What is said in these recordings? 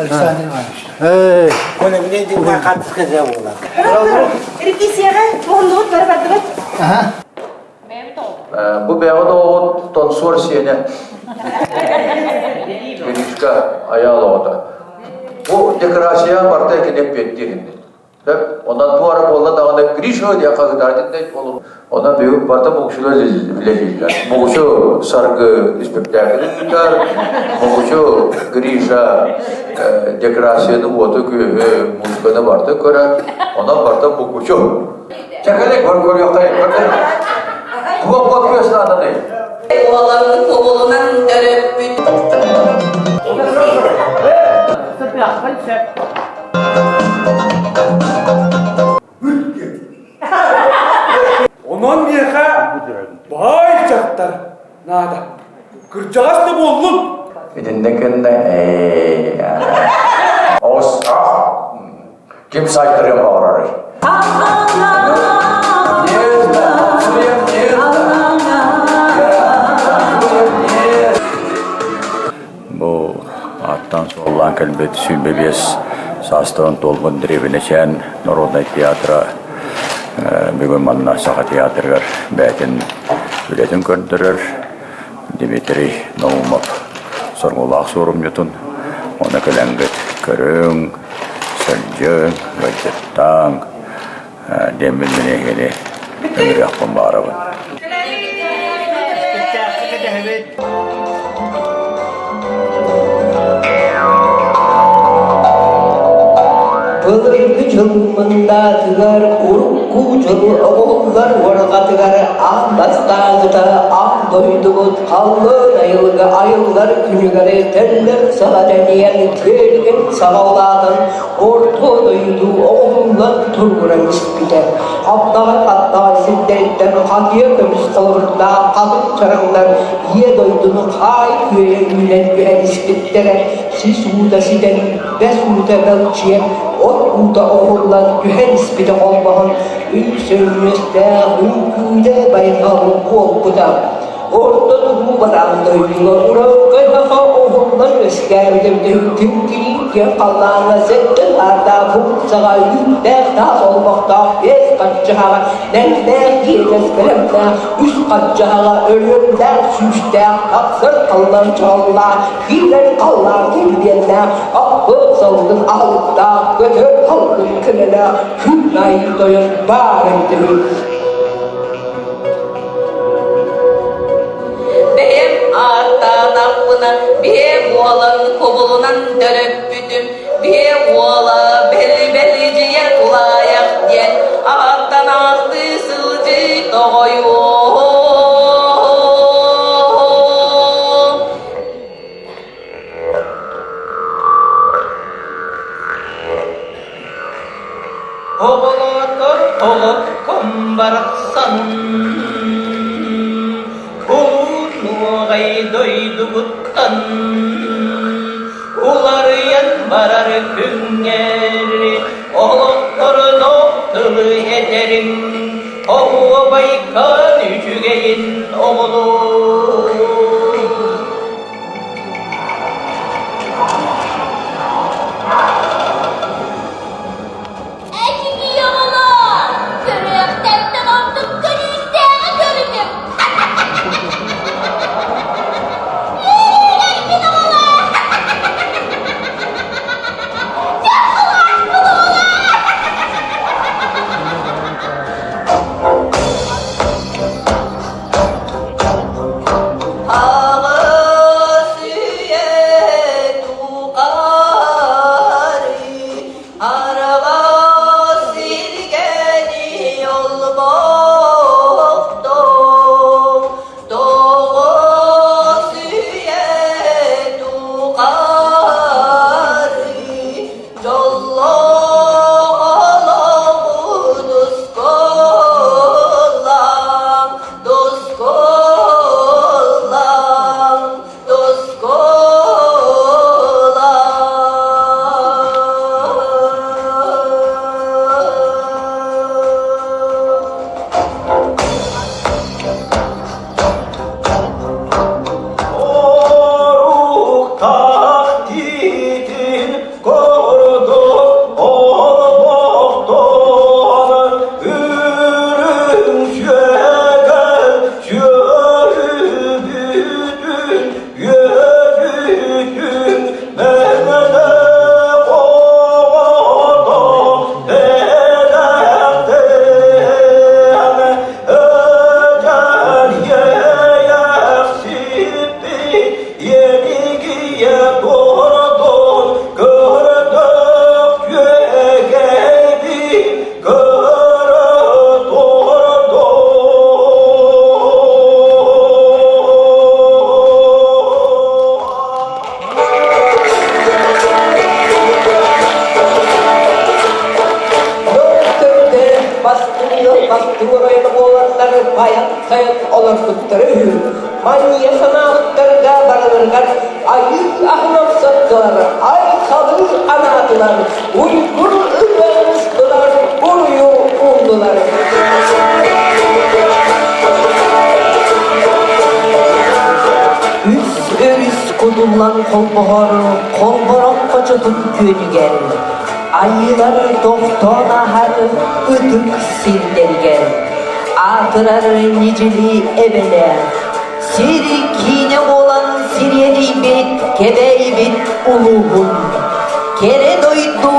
Александр Иванович. Эй. Оны биле динна катыска же буолар. Репетицияҕа туһуннубут бары бардыбыт. Аха. Бу бэҕэ оҕот тонсуор сиэнэ. Гришка айаал оҕото. Бу декорация барта кини эппиэттиир Онон туора буолла даҕаны Гриша диэн хаһыытаатын Онон бүгүн барыта муҥучулар үлэлииллэр. Муҥучу Саргы испэктээкили ыытар, Муҥучу Гриша декорацияны, уоту-күөһү, музыканы барыта көрөр. Онон барыта муҥучу. Чэкэлик бар көрүөххэ Туох уот күөс нааданый? Уолан кубулунан төрөппүт. Онон миэхэ баай дьахтар наада. Кырдьаҕас да буоллун. Итиннэ кэннэ Оҕус ким сайтарыан баҕарарый? Бу ааттаан суоллаан кэлбит 25 саастарын туолбут Древнечээн народнай театра бүгүн манна Саха театрыгар бэйэтин үлэтин көрдөрөр Дмитрий Наумов соргулаах суорумньутун уонна кэлэҥҥит көрүҥ, сылдьыҥ, ыалдьыттааҥ диэммин мин эһигини ыҥырыахпын баҕарабын. Былыргы дьыл мындаатыгар, урукку дьыл оҕоллар уорҕатыгар аан бастааҥыта аан дойдубут халлаан айылга айыллар күнүгэр тэллэх саҕа тэнийэн тиэргэн саҕа улаатан орто дойду оҕоллон тургуран испитэ. Хаптаҕай-хаптаҕай сирдэриттэн хатыйа көмүс холобурдаах хатыҥ чараҥнар ийэ дойдуну хаай күөйэ үүнэн түһэн испиттэрэ, сис уута ситэн, бэс уута бэлчийэн, от уута оһуллан түһэн испитэ холбоһон, үс-өрүөстээх үҥкүүдэ байҕал буолбута. Орто туруу бараан дойдуга уралга саха оһоллор үөскээбитэ түҥкириин киэҥ халлааҥҥа сэттэ саардаах саҕа үүттээх таас олбохтоох биэс хаччаһаҕа нэллээх иэдэс бэлэмнээх үс хаччаһаҕа өлүөннээх сүүстээх тахсар халлан чаҕыллаах киирэр халлаан килбиэннээх аппыт салгын аһылыктаах көтөр халгын кынэлээх күн аайы тойон баар эбитэ үһү. Бэйэм ааттаатахпына, биэ буолан кубулунан төрөппүтүм, биэ уола бэли-бэлидьийэ тулаайах диэн ааттанаахтыы сылдьыы тоҕойуом. Оҕолоотор оҕокком барахсан Кулун-нуоҕай дойдугуттан Уларыйан барар күҥҥэр Олохторунок тылы этэриҥ Оһуобайкан үчүгэйин оҕолоор. Эчикий оҕолоор, көрүөхтэртэн ордук көрүүстээҕи көрүтүм. Үөрүүлэргин оҕолоор! Дьахсылаахпын оҕолоор! бастыҥ оройуона буоланнар байан-тайан олорбуттара үһү. Манньыйа санаабыттарга барыларыгар айыы аһын амсаттылар, айхалы анаатылар, уйгур ырыаны ыстылар, уруйу ууннулар. Үс өрүс кутуллан холбоһор холборох хочотун күөнүгэр айыылар тохтоон ааһар ытык сирдэригэр аатырар ньидьили эбэлээх сир киинэ буолан сириэдийбит Кэбээйибит улууһун кэрэ дойду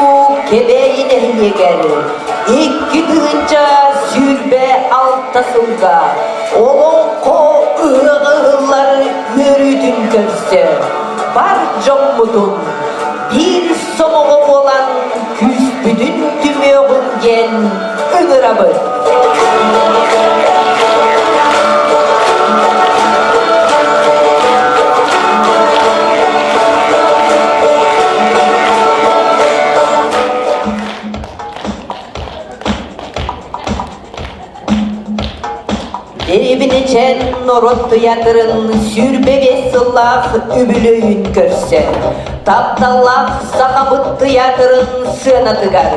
Кэбээйи нэһилиэгэр 2026 сылга Олоҥхо ыһыаҕа ыһыллар үөрүүтүн көрсө бар дьоммутун биир сомоҕо буолан күүспүтүн түмүөҕүҥ диэн ыҥырабыт. Дэриэбинэчээн норуот тыйаатырын 25 сыллаах үбүлүөйүн көрсө тапталлаах Сахабыт тыйаатырын сыанатыгар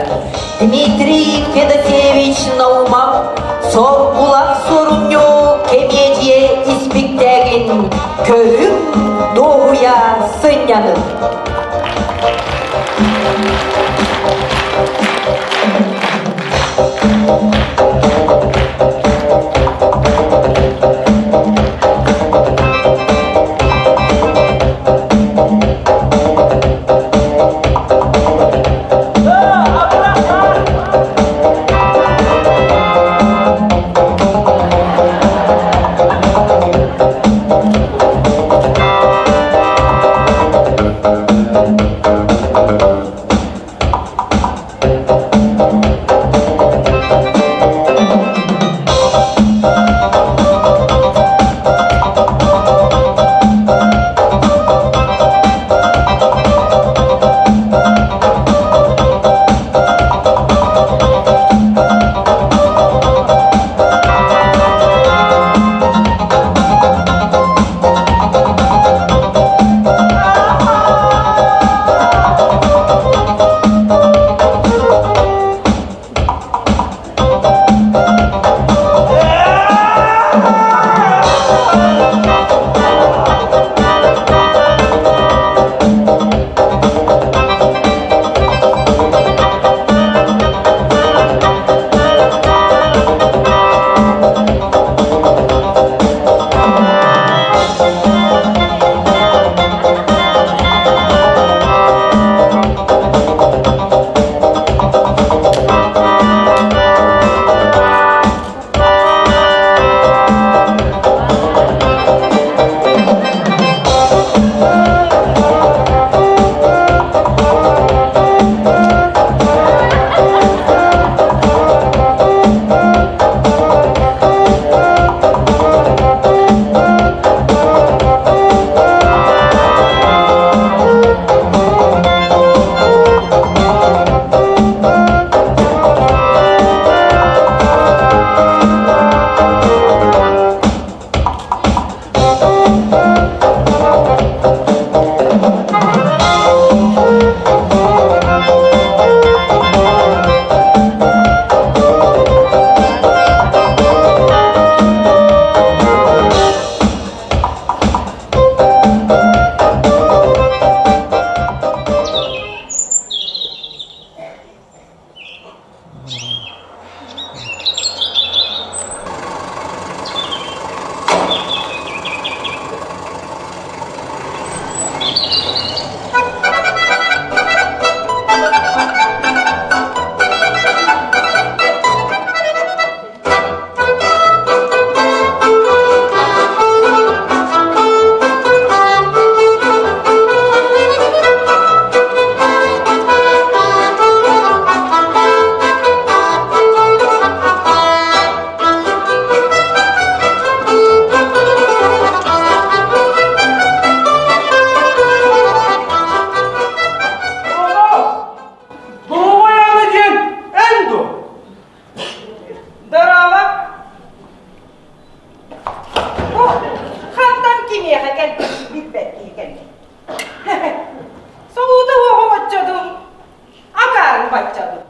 Дмитрий Федосеевич Наумов Соргулах суорумньу кэмиэдьийэ испиктээгин көрүҥ, дуоһуйа сынньаныҥ! Бу хантан кимиэхэ кэлбит билбэт киһи кэллэ. Солуута уоҕум оччодун, акаарым баччадын.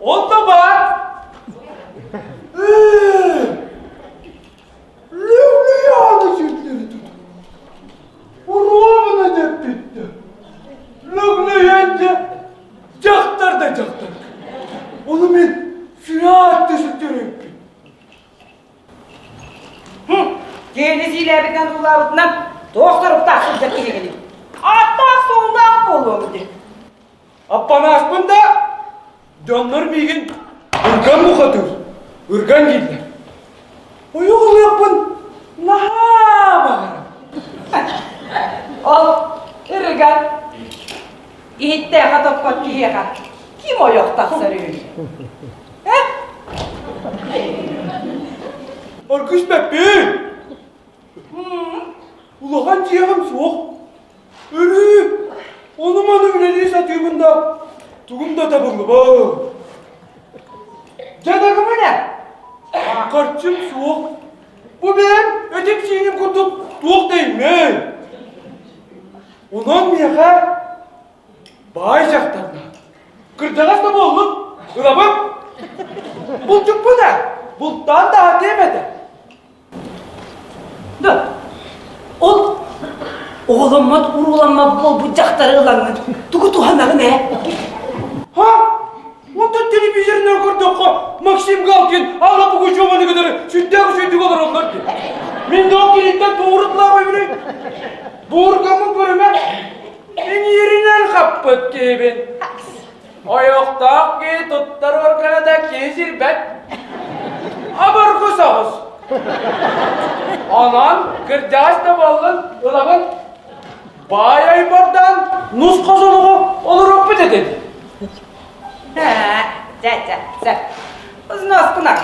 Ол да баар. Лүглүйааны сүрдери туту. Уруомуна деппитте. Лүглүйэнде дьахтар да дьахтар. Ону мен сүрәт түсүттереппин. Киһини сиилээбитинэн уулаабытынан туох соруктаах сылдьар киһигиний? Аттаах суоллаах буолуом дии. Аппанааспын да дьоннор миигин ырган бухатыыр, ырган дииллэр. Ойох ылыахпын наһаа баҕарабын. Ол ырыган иһиттээхэ топпот киһиэхэ ким ойох тахсар үһү? Э? Аргыс бэппин! Улахан дьиэҕим суох. Өрүү ону-маны үлэлии сатыыбын да, тугум да табыллыбат. Дьаныгымын ээ. Харчым суох. Бу бэйэм этим-сииним курдук туох да иҥмэй. Онон миэхэ баай дьахтарна. Кырдьаҕас да буоллун, ылабын. Булчуппун ээ, бултаан да аһатыам этэ. Да, ол оҕоломмот, урууламмат буолбут дьахтары ылаҥҥын тугу туһанаҕын ээ? Ха? Онтон телевизорынан көрдөххө Максим Галкин Алла Пугачеваны кытары сүрдээх үчүгэйдик олороллор дии. Мин да ол киниттэн туурутулаах эбиний? Буургаммын көрүмэ, иҥииринэн хаппыт киһибин. Ойохтоох киһи туттар органа да киһи сирбэт. Обургу соҕус. Онон кырдьаҕас да буоллун ылабын. Баай айбардаан нус-хос олоҕу олоруохпут этэ дии. Дьэ, дьэ, сөп. Узноскуна.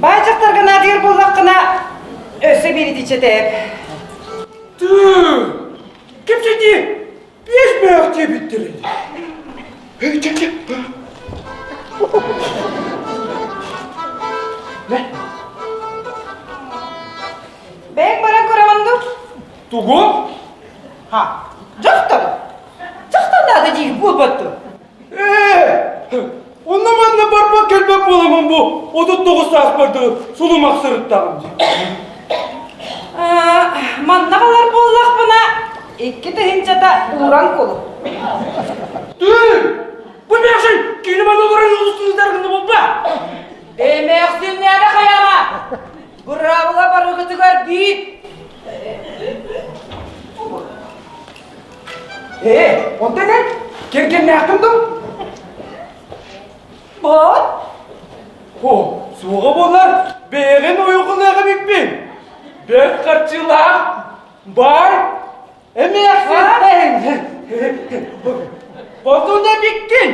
Баай дьахтарга наадыйар буоллаххына, өссө биир итиччэ Тыы! Кэпсэтии! Биэс мөөх диэбиттэр ини. Эй, чэ, чэ. Мэ. Бэйэҥ баран көрөҕүн дуу? Тугу? Ха, дьахтар. Дьахтар наада диир буолбат дуо? Ээ, онно манна барбат кэлбэт буоламмын бу 39 сааспар дылы сулумах сырыттаҕым дии. Манна балар буоллахпына, 2000-та ууран кулу. Тыы! Бу эмээхсин кини манна олорон улустуутаргын булба! Эмээхсиннээбэ хайаама! Быраабыла барыгытыгар биир. Ээ, онтон эн кэргэннээххин дуу? Баар. О, суоҕа буоллар бэйэҕин ойоҕолоох эбиппин. Бэрт харчылаах, баар, эмээхсин. Хотун эбиккин.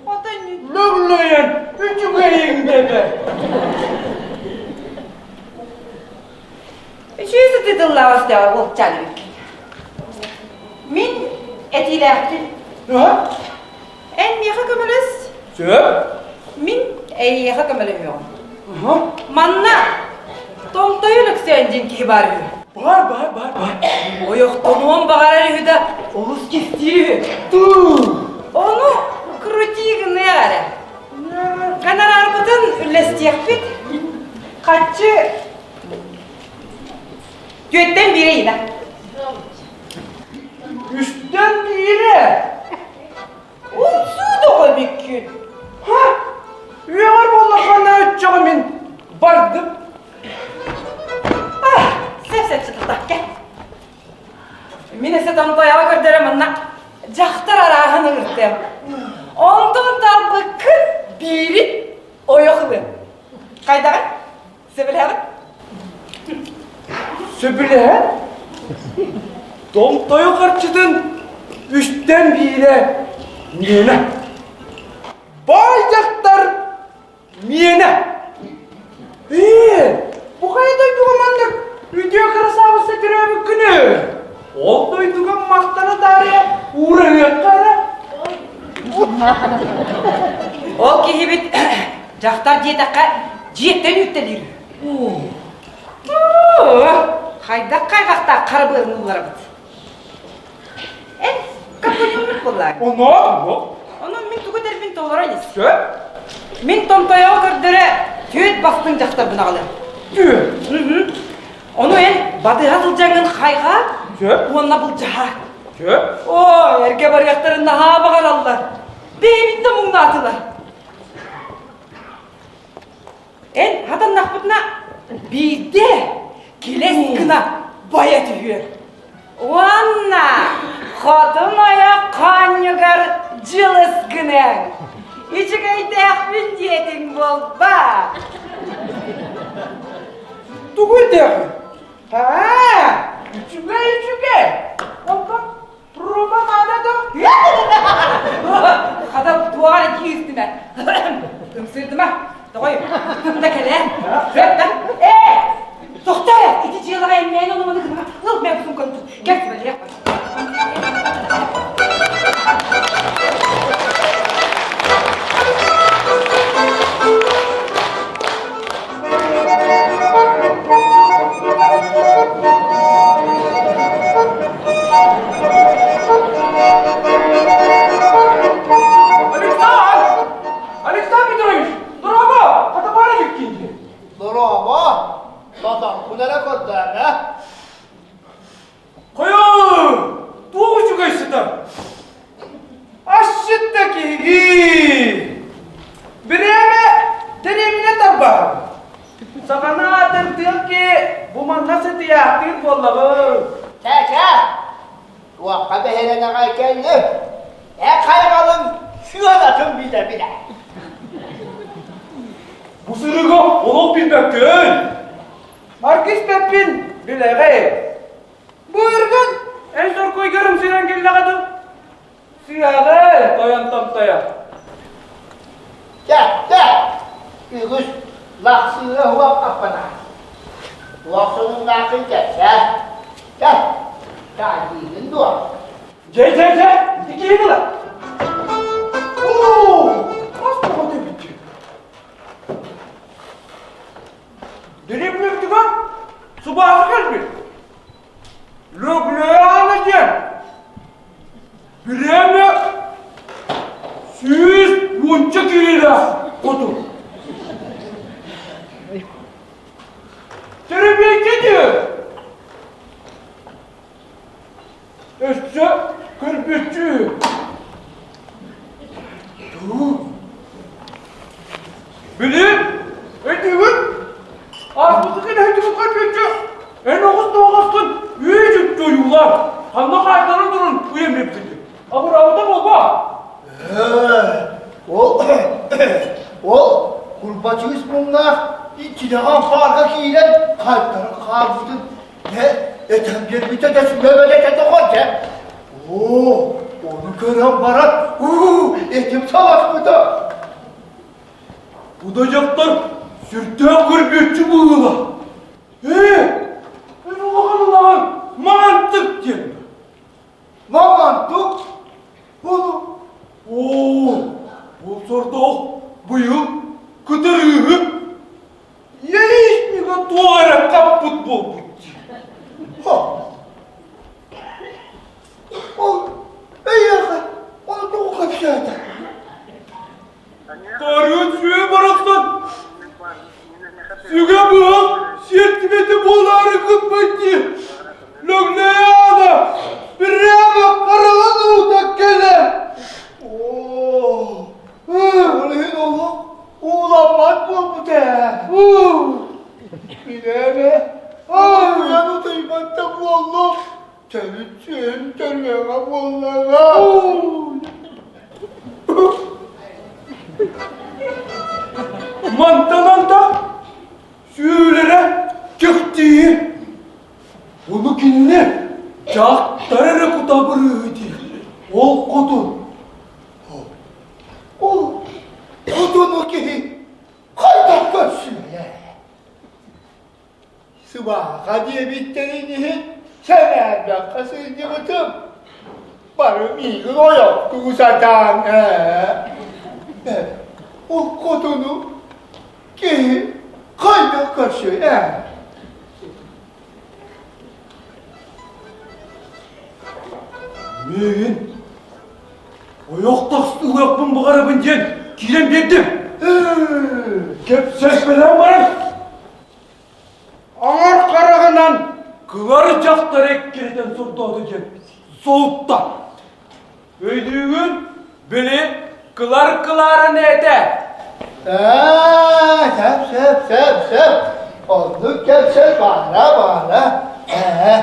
Хотун. Лөглөйөн үчүгэйиҥ дэтэ. Үчүгэй сытыы тыллаах өстөөҕө уолчаан эбиккин. Мин этиилээхпин. Эн миэхэ көмөлөс. Сөп. Мин эйиэхэ көмөлөһүөҕүм. Манна Томтойу Лөксөөн диэн киһи баар үһү. Бар, бар, бар, бар. Ойохтонуон баҕарар үһү да, олус кистиир үһү. Туу. Ону крути гыныах эрэ. Гонорарбытын үллэстиэхпит. Хаччы Түөттэн биирэ ыйда. Үстэн биирэ. Умсуу тоҕо эбиккин. Ха! Үөҕэр буоллаххына оччоҕо мин бардым. Ах, сөп-сөп сытылла, кэл. Мин өссө томтойоҕо көрдөрө манна дьахтар арааһын ыҥыртыам. Онтон талбыккын биири ойох ылыам. Хайдаҕый? Сөбүлэһэҕит? Сөбүлэһэн? Томтойу харчытын үстэн биирэ миэнэ. Баай дьахтар миэнэ. Ээ, бу хайа дойдуга маннык үтүө кырасаабысса төрөөбүгүн? Уураһыахха эрэ. Ол киһибит дьахтар диэтэххэ дьиэттэн үүттэлиир. Хайдах хайҕахтаах хара быарын уулларабыт. Эн компаньоннук буоллаа. Оноо, Онон мин тугу этэрбин толорон ис. Сөп. Мин томтойоҕо көрдөрө түөт бастыҥ дьахтарбын аҕалыам. Түөт. Ону эн батыһа сылдьаҥҥын хайҕаа Сөп. уонна былдьаһаа. Сөп. Ой, эргэ барыахтарын наһаа баҕараллар. Бэйэбин да муҥнаатылар. Эн хатаннахпытына биирдэ килэс гына байа түһүөр. Уонна хотун ойох хоонньугар дьылыс гыныаҥ. Үчүгэйдээхпин диэтиҥ буолбаат? Тугу этээхин? Аа, үчүгэй үчүгэй. Онтон Проба наада да? Хата туоҕа эрэ кииртимэ. Ымсыырдыма. Тоҕой, тымда кэлээ. Сөп да? Ээ! Тохтоо эрэ! Ити дьыалаҕа эммээн ону-маны гыныма. Ыл, мэ сумканы тут. Кэл, сүбэлиэх. Александр! Александр Петрович! Дорообо! Хата баар эбиккин дии. Дорообо! Тотоҥкун эрэ көрдөөнө. Хайа! Туох үчүгэй сытар? Асчыт да киһигин! Бирээмэ дэриэбинэ тарбаһар. Саханы аатырдыах ки бу манна сытыйаахтыыр буоллаҕыҥ. Чэ-чэ! Туохха бэһирэн аҕай кэллим. Эн хайҕалыҥ сыанатын билэ-билэ. Бу сырыыга олох билбэккин. Маркиз Пеппин билэҕин. Быыргын эн соркуйгарын сирэн кэллэҕэ дуу? Сыаҕы тойон томтойо. Чэ, чэ, үгүс лахсыыра уох аппана. Лохсунуннаахын кэпсээ. Чэ, таайдыыгын дуо? Дьэ, дьэ, дьэ, ити киһи була. Оо, хас тоҕо эбит. Дэриэбинэбитигэр сыбааҕа кэлбит. Лөглөөнө диэн бириэмэ 110 киилэлээх хотун. Тэрэбиэйкэ диэн өссө көрбүччү. Били, өйдүүгүн? Ааспытыкын эһэтигин көрбүччү, эн оҕус тоҕоскун үүт-үкчү ойуулаан, ханна хаайтаран туран уйан биэрбитин. Абыраабыта буолба. Ол, ол курбачыыс муҥнаах иччитэҕин хаарга киирэн хаайтаран хаалбытын Дьэ, этэн биэрбитэ да сүбэбэлэтэ тоҕо дьэ. Оо, ону көрөн баран, уу, этим саласпыта. Бу да дьахтар сүрдээх көрбүөччү быһыыла. Ээ, эн улахан улахан маҥантык диэн. Маҥантык? Ону? Оо, ол сордоох быйыл кытарыыһы Яичнига туох эрэ хаппыт буолбут дии. Ол эйиэхэ ону тоҕо кэпсээтэ? Тарыын сүө барахсан сүгэ быһах сиэртибэтэ буолаары гыммыт дии. Лөглөйаана прямо хараҕын уута кэлэр. Оо, ол иһин олох Ууламмат буолбут ээ. Билэбэ, уйан утуйбат да буоллум. Төрүт сүөм төрүөҕэ буоллаҕа. Мантан антах сүүлэрэ кэхтии. Ону кинини дьахтар эрэ кутабырыы диир. Ол хотун Ол хотуну киһи хайдах көрсүө? Сыбааха диэбиттэрин иһин сэнээрбэххэ сылдьыбытым. Бары миигин ойохтуу сатаан ээ. Ол хотуну киһи хайдах көрсүө ээ? Миигин ойох тахсыылыахпын баҕарабын диэн киирэн биэрдим. Кэпсэспэлээн баран Аҥар хараҕынан кылар дьахтар эккирэтэн сордоото диэн соһутта. Өйдүүгүн, били кылар кылааран этэ. Ээ, сөп, сөп, сөп, сөп. Оннук кэпсэл баара, баара. Ээ,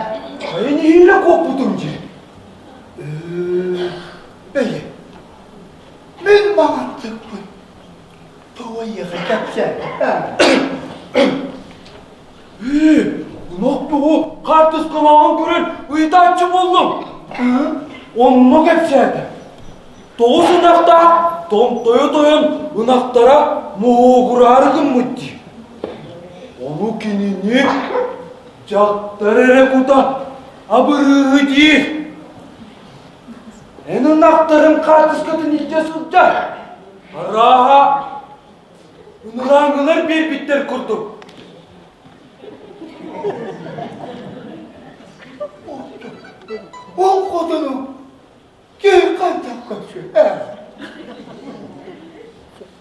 Хайын иһиилэ куоппутум дии. Ээ, бэйи, мин маҥантыкпын. Тоҕо эйиэхэ кэпсээтэ? Ээ, ынах бөҕө хаартыскалааҕын көрөн ыйытааччы буоллум. Онно кэпсээтэ. Тоҕус ынахтаах томтойо тойон ынахтара моһуогураары гыммыт дии. Ону кинини дьахтар эрэ кута абырыыһы диир. Эн ынахтарын хаартыскатын илдьэ сылдьар. Арааһа, ынырааҥҥылар биэрбиттэр курдук. Ол хотону киһи хайдах көрсүө ээ?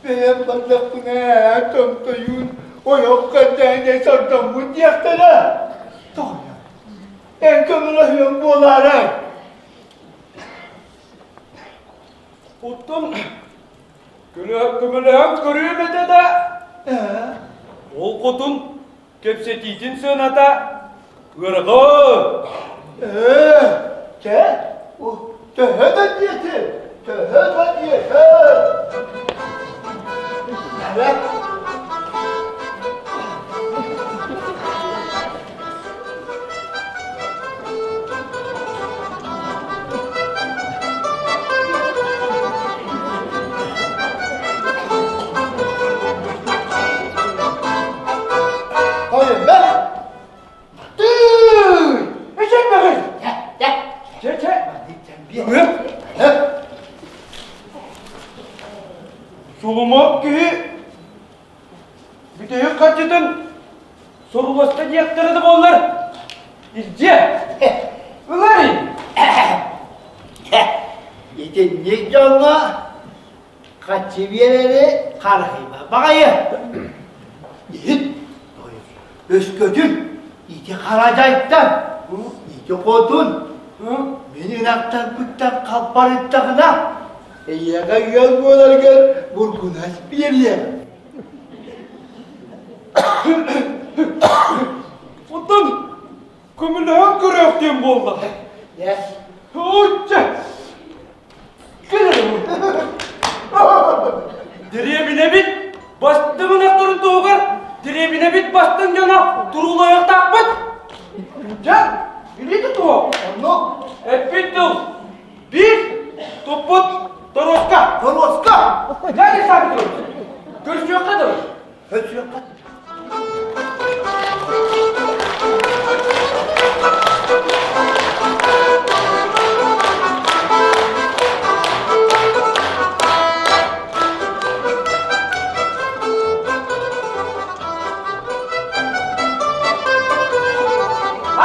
Бэйэм бардахпына ээ, томтойуун ойох кэрдээнэ сордоммут диэхтэрэ. Тоҕойо, эн көмөлөһүөҥ буолаарай? Оттон көмөлөһөн көрүөм этэ да, ол хотун кэпсэтиитин сыаната ыарахан. Ээ, чэ, төһө да диэти, төһө да диэти. Сулумах киһи бүтэһик харчытын Суруласта диэхтэрэ да буоллар, илдьиэ. Ылар Итинник дьоҥҥо хаччы биэрэри харыһыйба баҕайы. Иһит, өскөтүн ити харадьайтан, ити хотун мин ынахтарбыттан халбарыттаҕына, эйиэхэ ыал буоларгар бургунас биэриэм. Оттон көмөлөһөн көрөөх диэн буолла. Очча! Дэриэбинэбит бастыҥ ынахтарын туһугар дэриэбинэбит бастыҥ дьоно туруулайыахтаахпыт. Дьэ, илии тутуо. Оннук. Эппит тыл Биир туппут торуоска. Торуоска! Дьэ, Александр Петрович, көрсүөххэ дылы. Көрсүөххэ.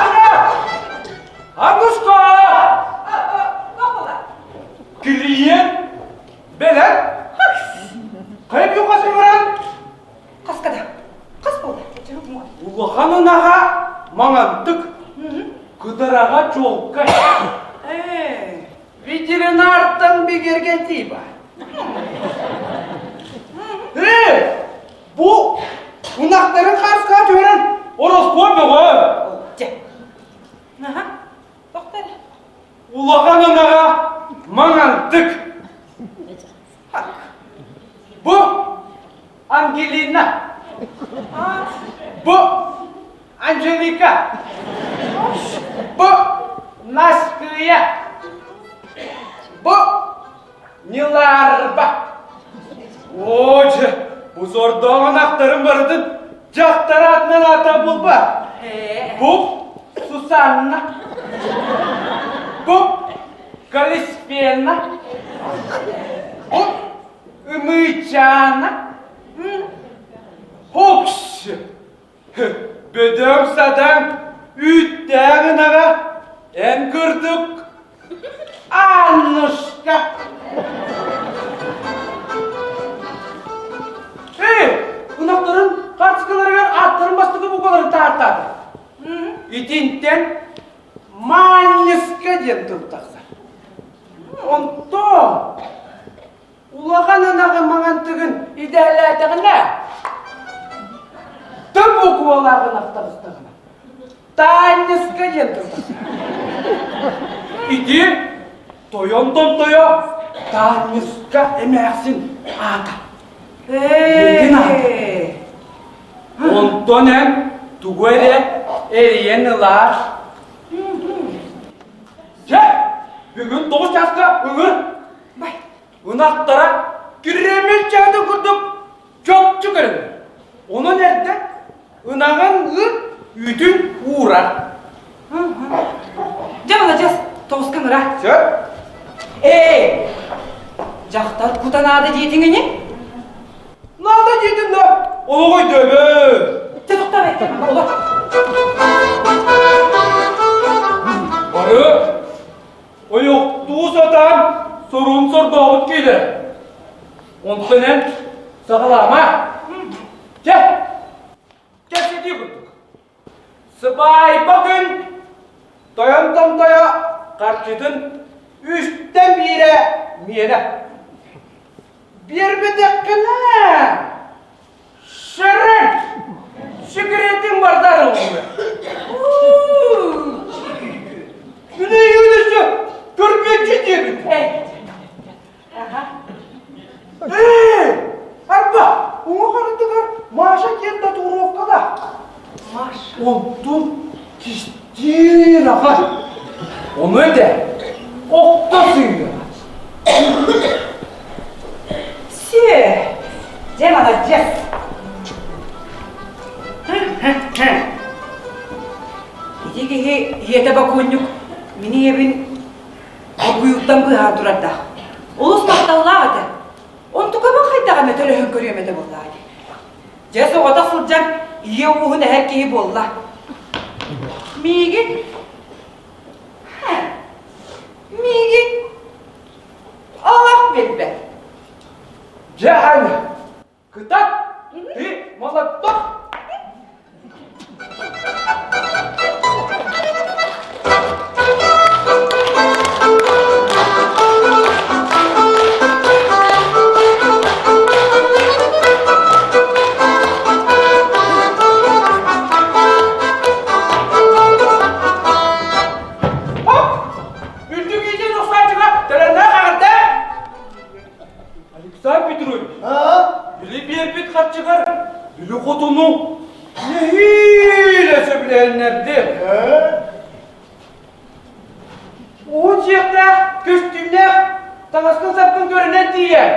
Анна! Аннушка! Клиент бэлэм. Хайа бүкасы баран? Хаскада. Хас буолла? Улахан ынаҕа маҥантык, кыдараҕа чуолкай. Ветеринартан бигэргэтии бар. Э, бу ынахтарын хаска түһэрэн ороскуот бөҕө. Дьэ, Аха, тохтор. Улахан ынаҕа маҥантык. Бу Ангелина. Бу Анжелика. Бу Наскыя. Бу Ниларба. Оо, дьэ, бу сордоох ынахтарын барытын дьахтар аатынан ааттаан булба. Бу Сусанна. Бу. Калисфена, Ымыычаана, Хокс, Бөдөҥ-садаҥ, үүттээх ынаҕа, эн курдук Аннушка. Эй, ынахтарын хартыскаларыгар ааттарын бастакы букваларын таһаартаата. Итинтэн Маанньыска диэн тыл тахсар. Онтон улахан ынаҕы маҥантыгын идээлээтэҕинэ, Т буквалаах ынах таҕыстаҕына, Таанньыска диэн тыл тахсар. Ити тойон томтойо Таанньыска эмээхсин аата. Ийэтин аата. Онтон эн тугу эрэ эрийэн ылаар. Дьэ, бүгүн 9 чааска ыҥыр. Бай. Ынахтара Кремль чаатын курдук чопчу көрүҥ. Онон эрдэ ынаҕын ыыр үүтүн уурар. Дьэ, маладьыас, тоҕуска ыҥыра. Сөп. Эй, дьахтар кута наада диэтиҥ ини? Наада диэтим да, олох өйдөөбөт. Чэ, тохтоо олох. Бары ойохтуу сатаан сорун сордообут киһилэр. Онтон эн саҕалаама. Чэ, кэпсэтии курдук. Сыбаайба күн тойон томтойо харчытын үстэн биирэ миэнэ. Биэрбэтэххинэ шырын сигаретин бардар ыллы. Күнэ юноша көрбүөччү диэбит. Ээ, арба, уҥа харытыгар Маша диэн татуировкалаах. Маша. Онтун кистиир аҕай. Ону этэ, охто сыыйа. Все, дьэ молодец. Ити киһи ийэтэ бокуонньук мин ийэбин Оргуйууттан быыһаан турардаах. Олус махталлаах этэ. Онтукабын хайдах эмэ төлөһөн көрүөм этэ буоллаҕа дии. Дьэ соҕотох сылдьан ийэ ууһун эһэр киһи буолла. Миигин миигин олох билбэт. Дьэ Аня, кытат, ты молодцов! Үрдүк иитин охсааччыга төлөннөөх эҕэрдэ! Александр Петрович, били биэрбит харчыгар били хотуну нэһиилэ сөбүлэһиннэрдим. Уһун сиэхтээх, көстүүмнээх, таҥаскын-сапкын көрүнэн тиийэн.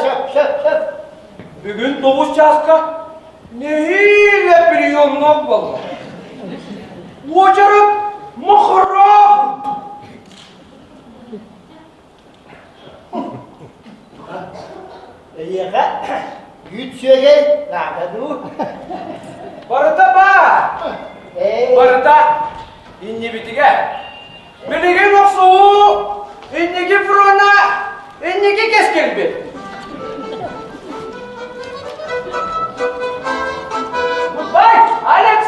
Сөп, сөп, сөп. Бүгүн 9 чааска нэһиилэ приемнаах буолла. Уочарат махараах. Эйиэхэ үүт сүөгэй наада дуу? Барыта баар. Барыта иннибитигэр. Билигин охсуһуу инники фрона инники кэскилбит. Goodbye, Alex!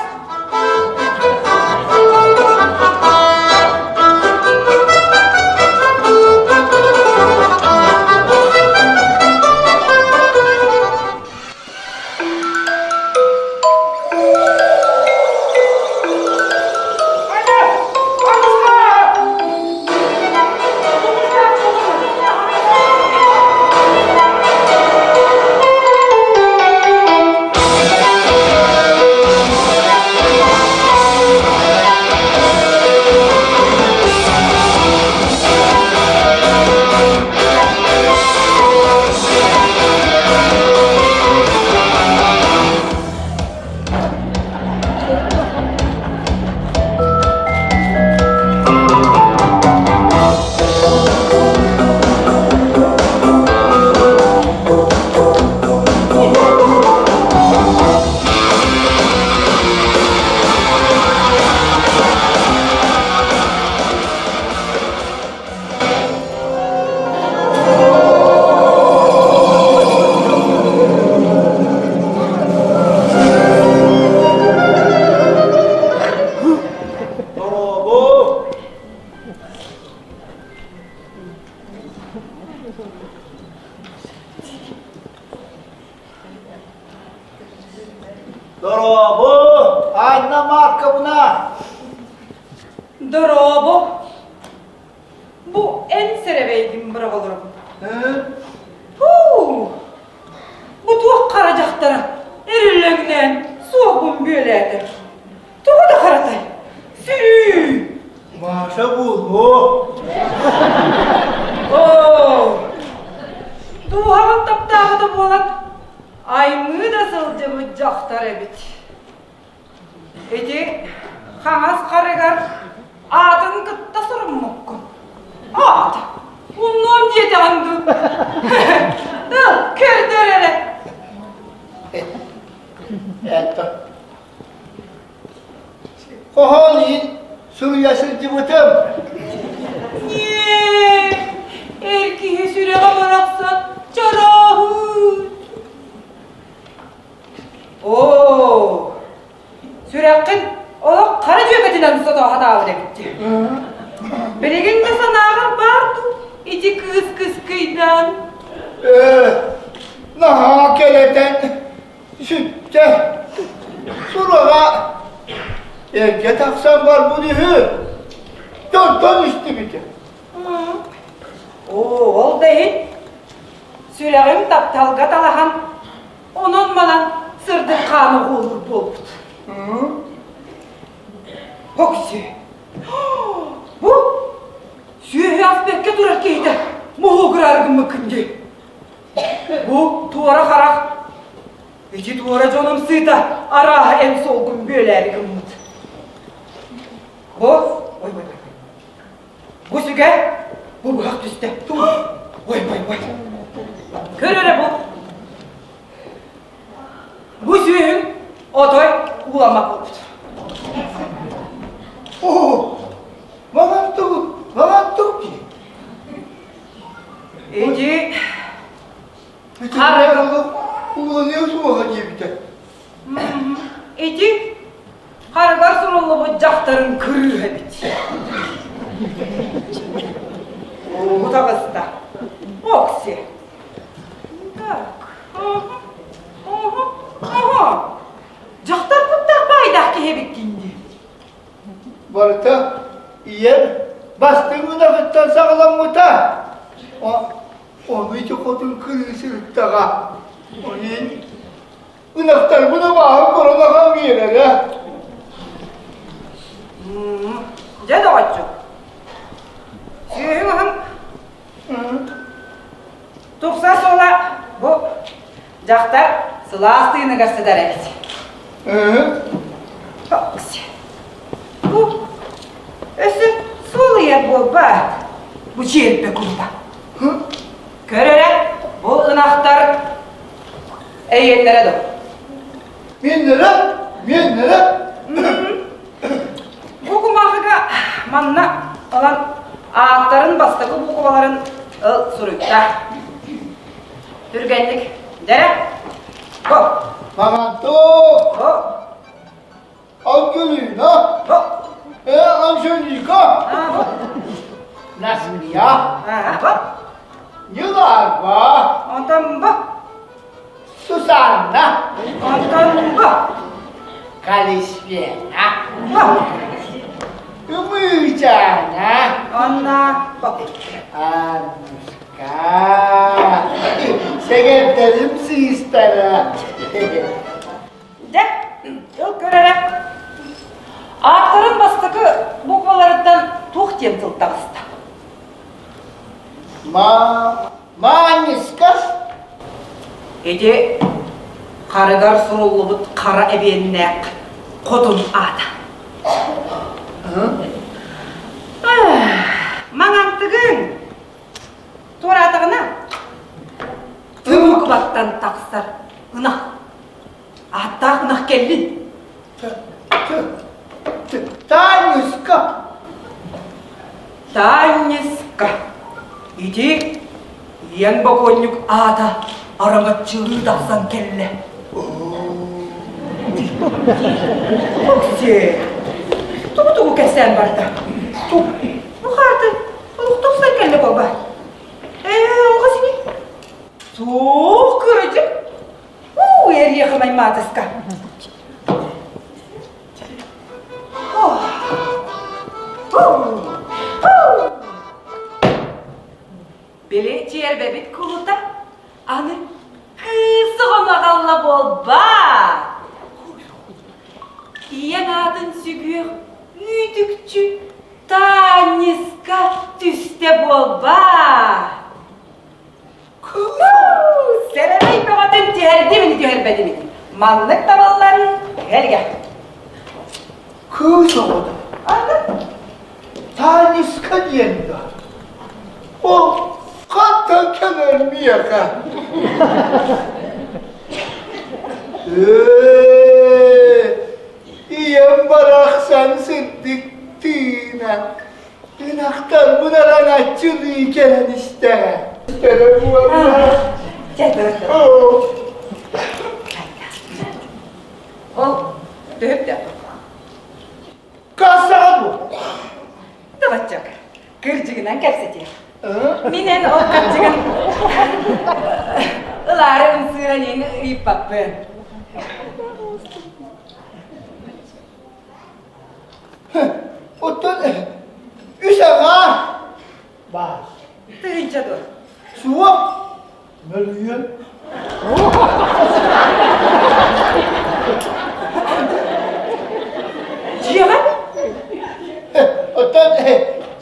Дорообо! Бу эн сэрэбэйгин быраҕа олоробун. Һуу! Бу туох хара дьахтара эриллэҥнээн суолбун бүөлээтэ. Тугу да харатай? Сүрүү! Маша буолуо. Оо! Дууһаҕын таптаабыта буолан аймыы да сылдьыбыт дьахтар эбит. Ити хаҥас харыгар аатын кытта суруммуккун. Аат, умнуом диэтэҕиҥ дуу? Ыл, көрдөр эрэ. Это. Хоһоон иһин суруйа сылдьыбытым. Ньиээ, эр киһи сүрэҕэ барахсан чарааһыт. Оо, сүрэххин олох хара дьүөгэтинэн сото сатаабыт эбит дии. Билигин да санааҕар баар дуу ити кыыс кыскыйдаан? Ээ, наһаа кэлэтэн сүттэ. Сураҕа эргэ тахсан барбыт үһү. Дьонтон истибитэ. Оо, ол да иһин сүрэҕим тапталга талаһан Онон-манан сырдык хаан оҕуолуур буолбут. Окси! Бу сүөһү ас бэккэ турар киһитэ моһуогураары гыммыккын дии. Бу туора харах ити туора дьонум сыыта арааһа эн суолгун бүөлээри гыммыт. Бу ой ой ой Бу сүгэ, бу быһах түстэ. Ой, ой, ой. Көр эрэ бу. Бу сүөһүҥ отой ууламмат буолбут. Оо, мамам тугу, мамам тугу дии. Ити Ууланыа суоҕа диэбитэ. Ити Харыгар суруллубут дьахтарын кырыыһа эбит. Уу таҕыста. Окси. Так. Оһо. Оһо. Дьахтар куттаах баайдаах киһи эбиккин дии. Барыта ийэм бастыҥ ынаҕыттан саҕаламмыта. Ону ити хотун кырыыс ыыттаҕа. Онин Ынахтарбын абааһы көрөн ахан биэрэрэ. Дьэ, доҕоччук, сүөһүҥ аһын тупса суола бу дьахтар сылаас тыыныгар сытар эбит. Бу өссө суол ыйар буолбаат, бу чиэрбэ курда. Көр эрэ, бу ынахтар Эйиэннэрэ да? Миэннэрэ? Миэннэрэ? Бу кумааҕыга манна ылан ааттарын бастакы буукубаларын ыл суруйда. Түргэнник. Дэрэ. Го. Маманту. Го. Ангелина. Э, Анжелика. Насмия. Ньыларба. Онтон бу. Сусанна. Онтон бу. Калисфена. Ымыычаана. Онна бу. Аннушка. Сэгэрдэрим сыыстара. Дьэ, ыл көр эрэ. Ааттарын бастакы букваларыттан туох диэн тыл таҕыста? Ма... Маанньыска? Ити харыгар суруллубут хара эбиэннээх хотун аата. Маҥантыгыҥ туораатаҕына тымыкбаттан тахсар ынах Ааттаах ынах кэллин. Таанньыска. Таанньыска. Ити ийэҥ бокуонньук аата араҥаччылыы тахсан кэллэ. Окси, тугу-тугу кэпсээн барда? Бу хаарты олох тупсан кэллэ буолба. Ээ, оҕо сини. Суох кырдьык. Уу, эриэхэ маатыска. Били чиэрбэбит кулута аны кыыс оҕону аҕалла буолбаат? Ийэм аатын сүгүөх үүтүкчү Таанньыска түстэ буолбаат? Сэрэмэй бөҕөтүн түһэрдим ини түһэрбэтим ини. Маннык табыллан кэлгэ. Кыыс оҕото. Таанньыска диэн да. Ол хантан кэлэр миэхэ? Ээ, ийэм барахсан сырдык тыына Ынахтарбын араҥаччылыы кэлэн истэҕэ. Истэрэ буолла. Чэ, Ол төһөптө? Кассаҕа дуо? Табаччак. Кырдьыгынан кэпсэтиэх. Мин эн ол кырдьыгын ылаары ымсыыран иһин ыйыппаппын. Оттон үс аҥаар баар. Тыһыынча дуо? Суох. Мөлүйүөн. Дьиэҕэ? Оттон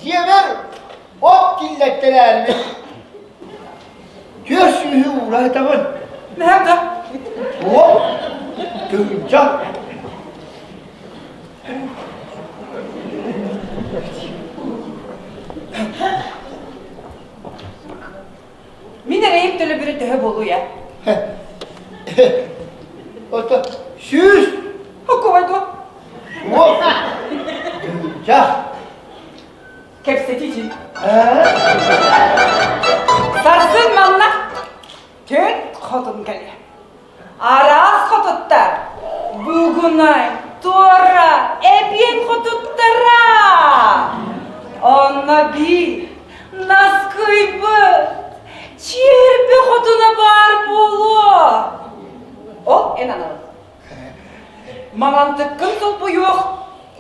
дьиэбэр от киллэттэрээрбит. Түөрт сүүһү уураатабын. Мэһэм да? Суох. Тыһыынча. Мин эрэйим төлөбүрэ төһө буолуй ээ? Ото 100. Окуобай дуо? Суох. Тыһыынча. Кэпсэтиичи. Сарсын манна төрт хотун кэлиэ. Араас хотуттар. Бугунай, Туора, Эбиэн хотуттара. Онно биир наскыйбыт, чиэрбэ хотуна баар буолуо. Ол эн аналын. Маҥантыккын солбуйуох,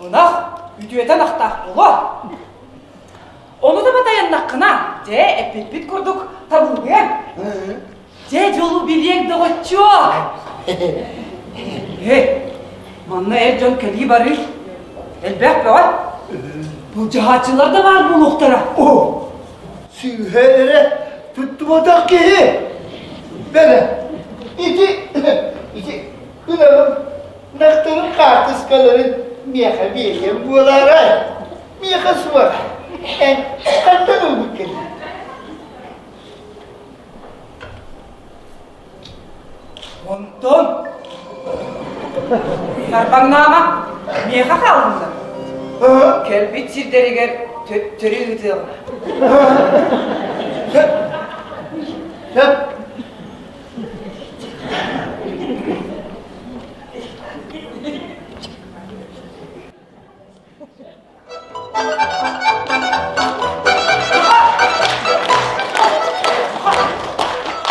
ынах үтүөтэ ынахтаах буолуо. Ону да батайаннаххына, дьэ, эппиппит курдук табыллыаҥ. Дьэ, дьолу билиэҥ, доҕоччуок! Э, манна эр дьон кэлии-барыы элбэх бөҕө. Былдьаһааччылар да баар буолуохтара. О, сүүһэ эрэ туттубатах киһи. Бэлэ, ити, ити ынаҕым нахтарын хаартыскаларын миэхэ биэриэм буолаарай? Миэхэ суох. Эн хантан ылбыккын? Онтон сарбаҥнаама, миэхэ хаалыннар. Кэлбит сирдэригэр төттөрү ыытыаҕым. Сөп. Сөп.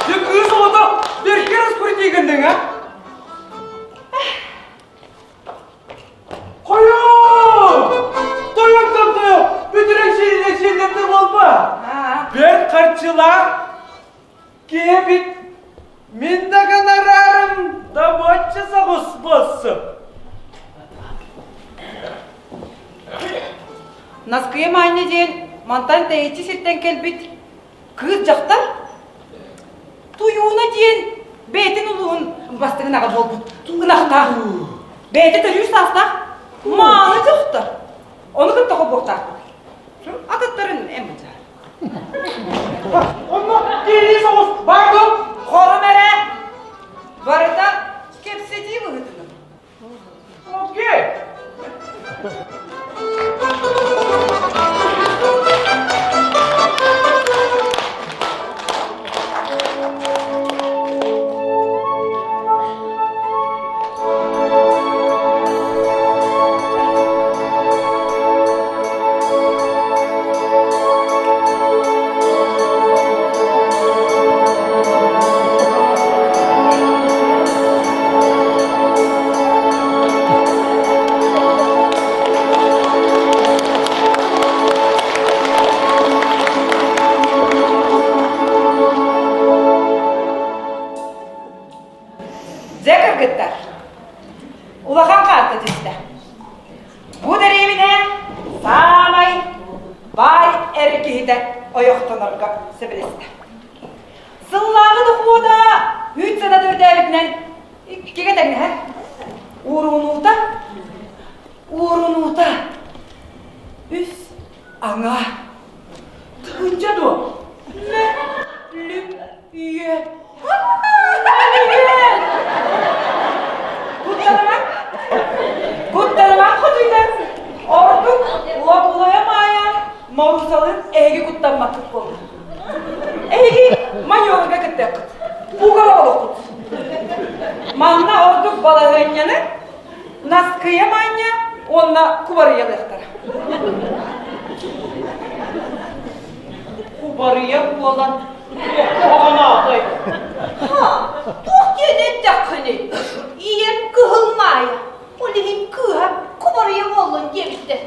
Дьэ кыыс оҕото бэркэ распорядигынныҥ а? Хойоо! Тойон томтойо бүтүрэн сиэллэ сиэллэрдэ буолба. Бэрт харчылаах киһи Мин да гонорарым добоччу соҕус буолсу. Наскыйа Маанньа диэн мантан тэйиччи сиртэн кэлбит кыыс дьахтар Туйууна диэн бэйэтин улууһун бастыҥын аҕа буолбут ынахтаах. Бэйэтэ төрүүр саастаах мааны дьахтар. Ону кытта холбуохтаахпыт. Атыттарын эн былдьаар. Онно киирии соҕус баар дуо? Хорум эрэ. Барыта кэпсэтии быһыытынан. Окей. эр киһитэ ойохтонорго сөбүлэстэ. Сыллааҕы дохуота үүт сыаната үрдээбитинэн иккигэ тэҥнэһэр. Уурунуута, уурунуута үс аҥаа. Тыһыынча дуо? Мэ, лүм, үйэ. Куттанымаҥ, куттанымаҥ хотуйдар. Ордук Логлойа Маайа Маусалын эһиги куттаммаккыт буолла. Эһиги маневрга кыттыаххыт. Пугало олоххут. Манна ордук балаһыанньаны Наскыйа Маанньа уонна Кубарыйалыахтара. Кубарыйа буолан куһаҕанаахай. Ха, туох диэн эттэххиний? Ийэм Кыһыл Маайа, ол иһин кыыһа кубарыйа буоллун диэбиттэр.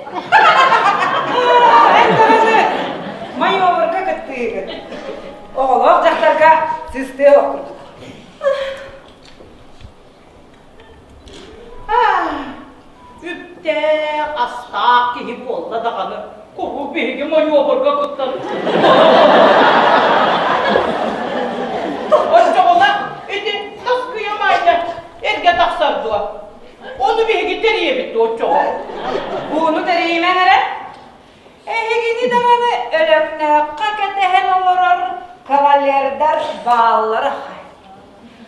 Эн даҕаны майорга кыттыыгын. Оҕолоох дьахтарга сыстыа ох курдук. Үптээх, астаах киһи буолла даҕаны, куруук биһиги мойуобурга кыттан. Оччоҕуна ити Наскыйа Маайа эргэ тахсар дуо? Ону биһиги тэрийэбит дуо оччоҕо? Ууну тэрийимэҥ эрэ. Эһигини даҕаны Өлөкнөөххө кэтэһэн олорор кавалердар бааллар ахай.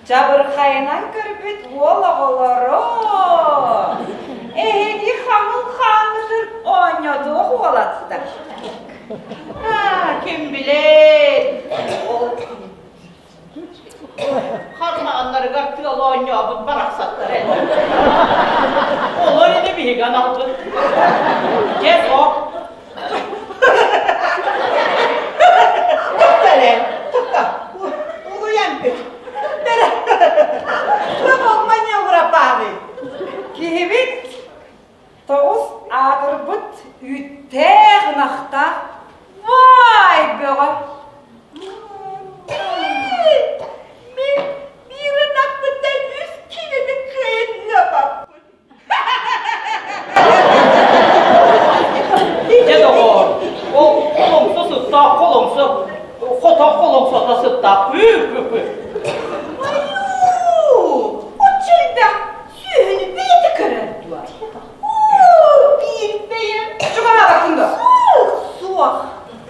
Чабырхайынан көрбүт уол оҕолоро! Эһиги хаҥыл хааҥҥытын оонньотуох уолаттар. Аа, ким билэр? Ол хармааннарыгар тыал оонньообут барахсаттар эн. Олор ини биһиги аналбыт. Дьэ, суох. Тоқтале, тоқта, улуйан бүт. Бэрэ, туох маневра баары? Киһибит тоҕус аатырбыт үүттээх ынахтаах баай бөҕө. Мин биир ынахпыттан үс киилэни кыайан ыапаппын. Дьэ доҕоор, ол холоҥсо сыттаах холоҥсо, хотон холоҥсото сыттаах. Айуу, оччо элбэх сүөһүнү бэйэтэ көрөр дуо? Оо, биир бэйэм. Чугаһаабаккын дуо? Суох, суох.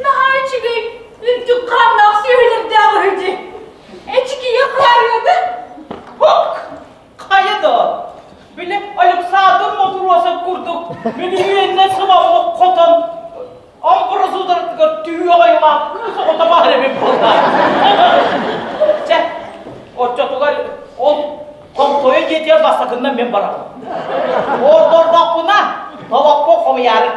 Наһаа үчүгэй, үрдүк хааннаах сүөһүлэрдээх үһү дии. Эчикийэ хаарыаны. Ок! Хайа да, били Александр Мотуросов курдук мөлүйүөннэн сымаллык хотон амбразударытыгар түһүөх айылаах кыыс оҕото баар эбит буолла. Чэ, оччотугар ол хомтойо дьиэтигэр бастакыннан мен барабын. Ордордохпуна толокко хомуйаары.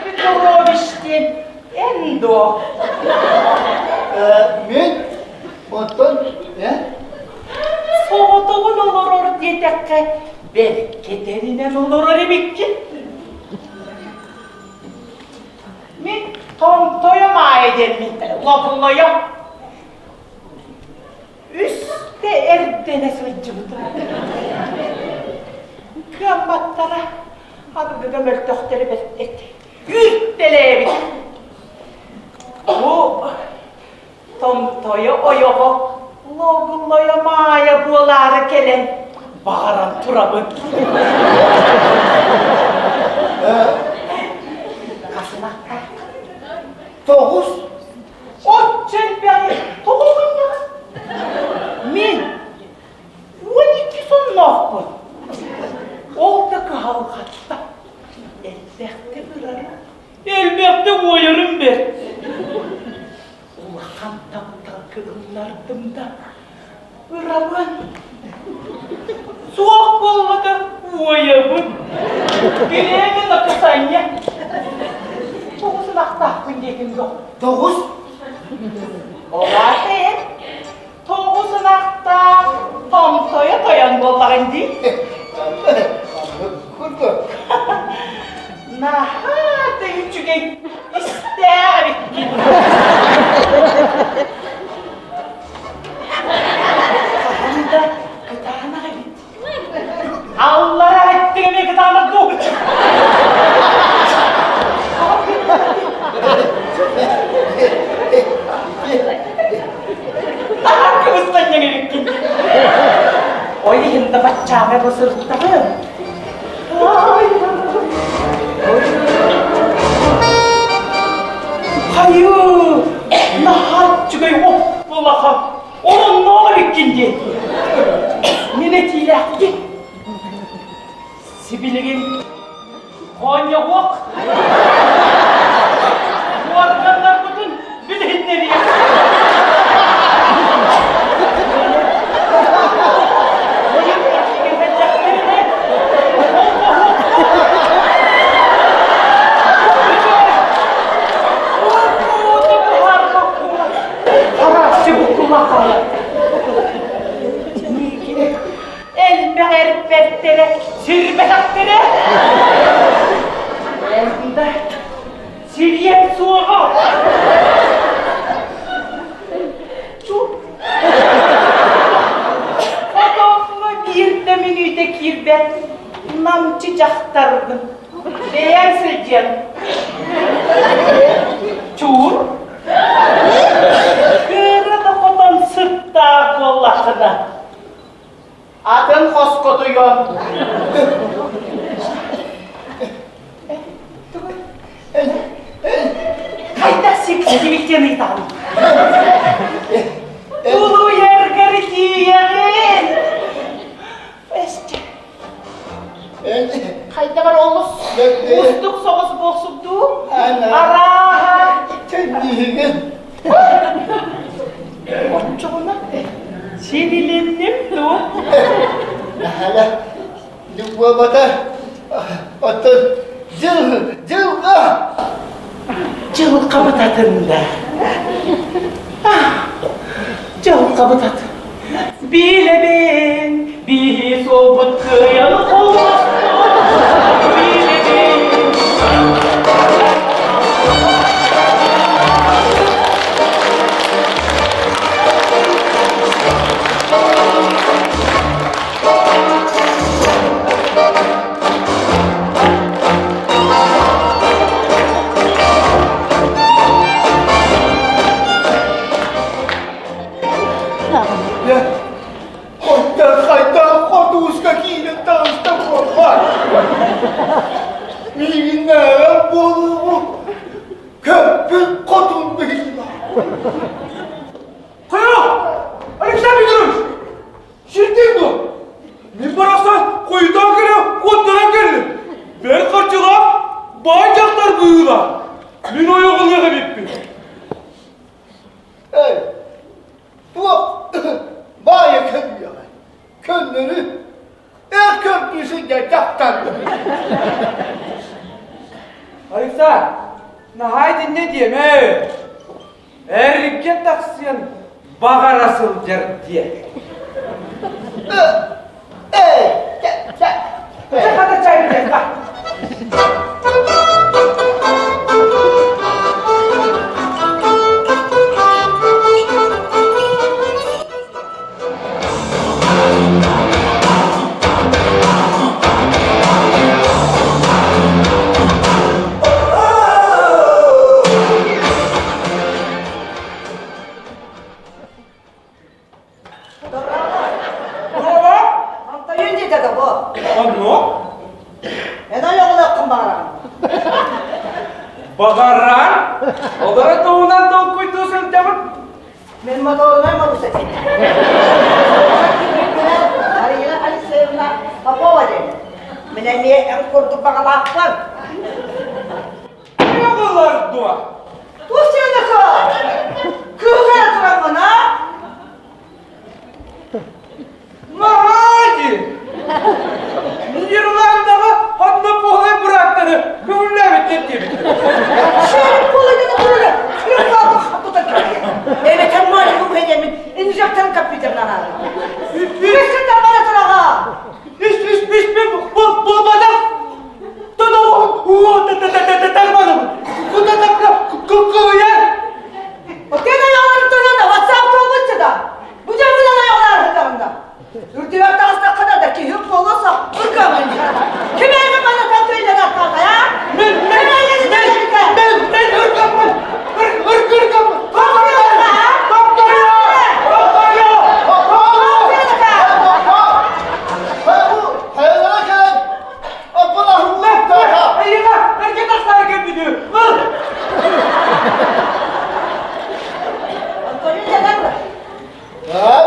Петрович диэн эн дуо? Мин оттон э Соҕотоҕун олорор диэтэххэ, бэркэ тэринэн олорор эбиккин. Мин томтойом аайы диэммин лобуллойом. Үстэ эрдэнэ сылдьыбытым. Кыамматтара аныгыга мөлтөхтөрө бэрт этэ. Үүттэлээбит. Бу. Томтойо ойоҕо Логуллойо Маайа буолаары кэлэн баҕаран турабын. Хасынахтааххын? Тоҕус. Оччо элбэҕи тоҕо мунньаҕын? Мин 12 сонноохпун. Ол да кыһалҕатта. Элбэхтик ырарым, элбэхтик уойарым бэрт. Улахан тапталга ыллардым да, ырабын. Суох буолбата уойабын. Билэбин наказание. Тоҕус ынахтаахпын диэтим дуо? Тоҕус? Ол аата эн тоҕус ынахтаах томтойо тойон буоллаҕыҥ дии. Курдук. Наһаа да үчүгэй истээх эбиккин. Хаһан да кытаанах эбит. Аллара эттиҥ эмиэ кытаанах дуу? Наһаа кыбыстанньаҥ эбиккин. Ой иһин да баччааҥҥа бу сырыттаҕым. Хайыы, наһаа үчүгэй улахан, оннооҕор эбиккин диэн. Мин этиилээхпин. Сибилигин хоонньоҕуох уорганнарбытын билиһиннэриэх. Элбэх эрбэттэрэ, сирбэтэхтэрэ. Онда сириэм суоҕа. Хотоҥҥо биир да мүнүүтэ киирбэт намчы дьахтарбын. Бэйэҥ сылдьыаҥ. Чуур. Кыра да хотон сыттаах буоллаххына, атын хоско утуйуом. Хайдах сиксибиттэн ыйтаҕын? Тулуйаргар тиийэҕин. Эсчэ. Хайдах эрэ олус уустук соҕус буолсук дуу? Арааһа. Кэнниһигин. Оччоҕуна синилинним дуо? Наһаа Буолбата, оттон дьыл, дьылҕа. Дьылҕабыт атында. Дьылҕабыт атын. Билэбин, биһи суолбут кыайан холбоспут. Билэбин. Оттон хайдах хотууска киирэн таҕыста буолбат. Миигиннээҕэр буолуоҕу көппүт хотун быһыылаах. Хайа! Александр Петрович! Сирдиҥ дуо? Мин барахсан хойутаан кэлэ куоттаран кэллим. Бэрт харчылаах баай дьахтар быһыылаах. Мин ойох ылыах эбиппин. Эй, туох баайа көннүөҕэ? Көннөрү эр көрдүү сылдьар дьахтар. Александр, наһаа итиннэ диэмэ. Эргэ тахсыан баҕара сылдьар диэ. Чэ, хата чай иһиэххэ. Баҕарар, олоро туһунан толкуйдуу сылдьабын. Мин моторунай Маруся Марина Алексеевна Попова диэн. Мин эмиэ эн курдук баҕалаахпын. Кыаҕылар дуо? Туох сиэнэкэ? Кыыһа тураҥҥын, а? Наһаа дии! Нидерландаҕа однополай быраактары көҥүллээбиттэр диэбиттэр. Шерик полыганы турары Эбэтэр маленький үһэнэммин инжектор компьютерынан аады. Үскүттэн бара тураҕа! Үс үс үс мен булбатах. Отен ayağları WhatsApp толбутчу Бу дьоҥҥунан айаҕалаарһытаҕында. Үрдүгэр таҕыстаххына да киһи буолуо ыргамын. Ким эйгэ маны тантыйдан аттаата, а? Мен мен мен мен мен ыргаммын. Ыр ыр ыргаммын.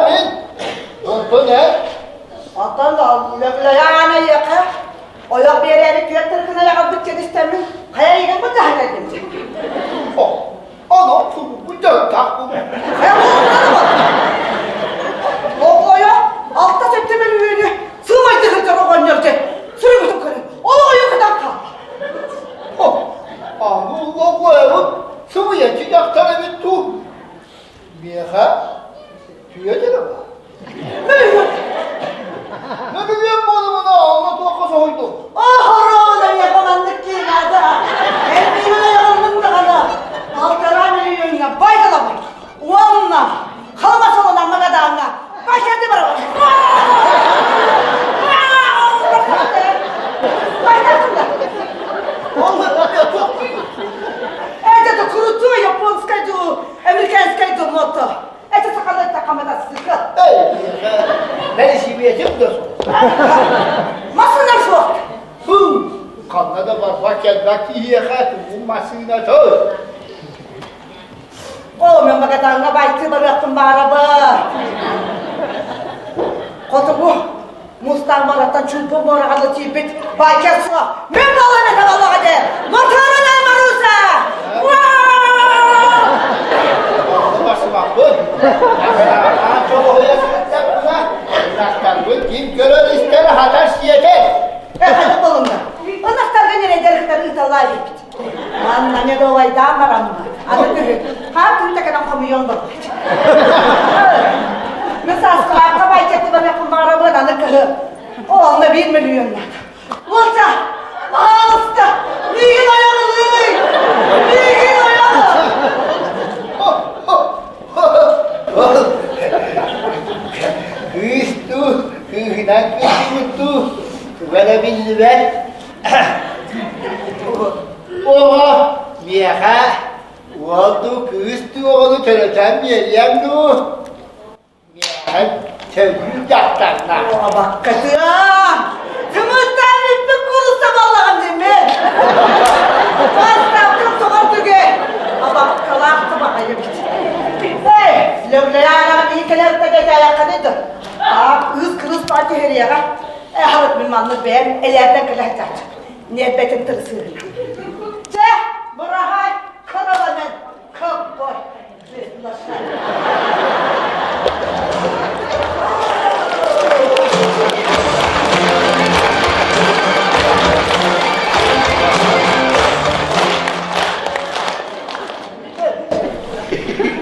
Мин онтон эр Онтон үлэбилэйаана ийэхэ ойох биэрээри түөрт тыргына яҕалбыт чэдистэммин хайа ийэм бу таһан кэллим. Оно бу дьонтаах бу. Хайа Оҕойо алта сэттэ мөлүйүөнү сыымайды сылдьар оҕонньор дьэ сүрүбүтүн көрөн ол оҕойу кытан хаалла. Аны оҕойобут сымыйаччы дьахтар эбит дуу. Миэхэ түөтэ да баар. Мөлүйүөн буолумуна онно туохха соһуйдуҥ? Оһороон эйиэхэ маннык киинада. Эн миигин айаҕаллыҥ даҕаны. Алтараа мөлүйүөҥҥэ байгалабын. Уонна халыма солонон Магадаҥҥа башаты барабын. Это крутой японская Американскай дуу, Это сахалыы такамата сыка. Бэлисипиэтим да суох. Массыына суох. Фу, ханна да барбат кэлбэт киһиэхэ тугун массыыната. О, мен Магадаҥҥа байтыы барыахпын баарабын. Хотугу Мустаах муораттан чуумпу муораҕа тиийбит байкер суох. Мен буолан этэ буоллаҕа дии. Моторунан Маруся! Басымаппын. Чоҕуһуйа сырыттахпына, ынахтарбын ким көрөр-истэр хатар сиэтэр. Эхэ болунна. Ынахтарга ньирэйдэр ыыталлаа диэбит. Манна медовайдаан бараммыт. Аны күһүн хаар түүтэ кэлэн хомуйуон барбыт. Мен сааскылаахха байчатыбана кумаарабын аны кыһы. О, онно биир мөлүйүөннээх. Уолча, пожалуйста, миигин айаҕылыый! Миигин айаҕы! Кыыс дуу, кыыһынан кыысыбыт дуу, туга эрэ биллибэт. Оҕо миэхэ уол дуу, кыыс дуу оҕону төрөтөн биэриэҥ дуу? Миэхэ төрүүр дьахтарна. Абаккатыам! Сымыттаан бүппүт куурусса буоллаҕым диммин. Бастаптым тоҕор түгэ. Абаккалаах табаҕайыбыт. Эй, Лөглөйаанаҕа биһи кэлэр тагэтээйэххиний да. Аа, кыыс кырыыс баа түһэриэҕэ. Эһалыт мин маннык бэйэм элээрдэн кэлэ сылдьааччыбын. Ньиэрбэтин тырысыыһына. Чэ, быраһаай, кыраланан, ковбой,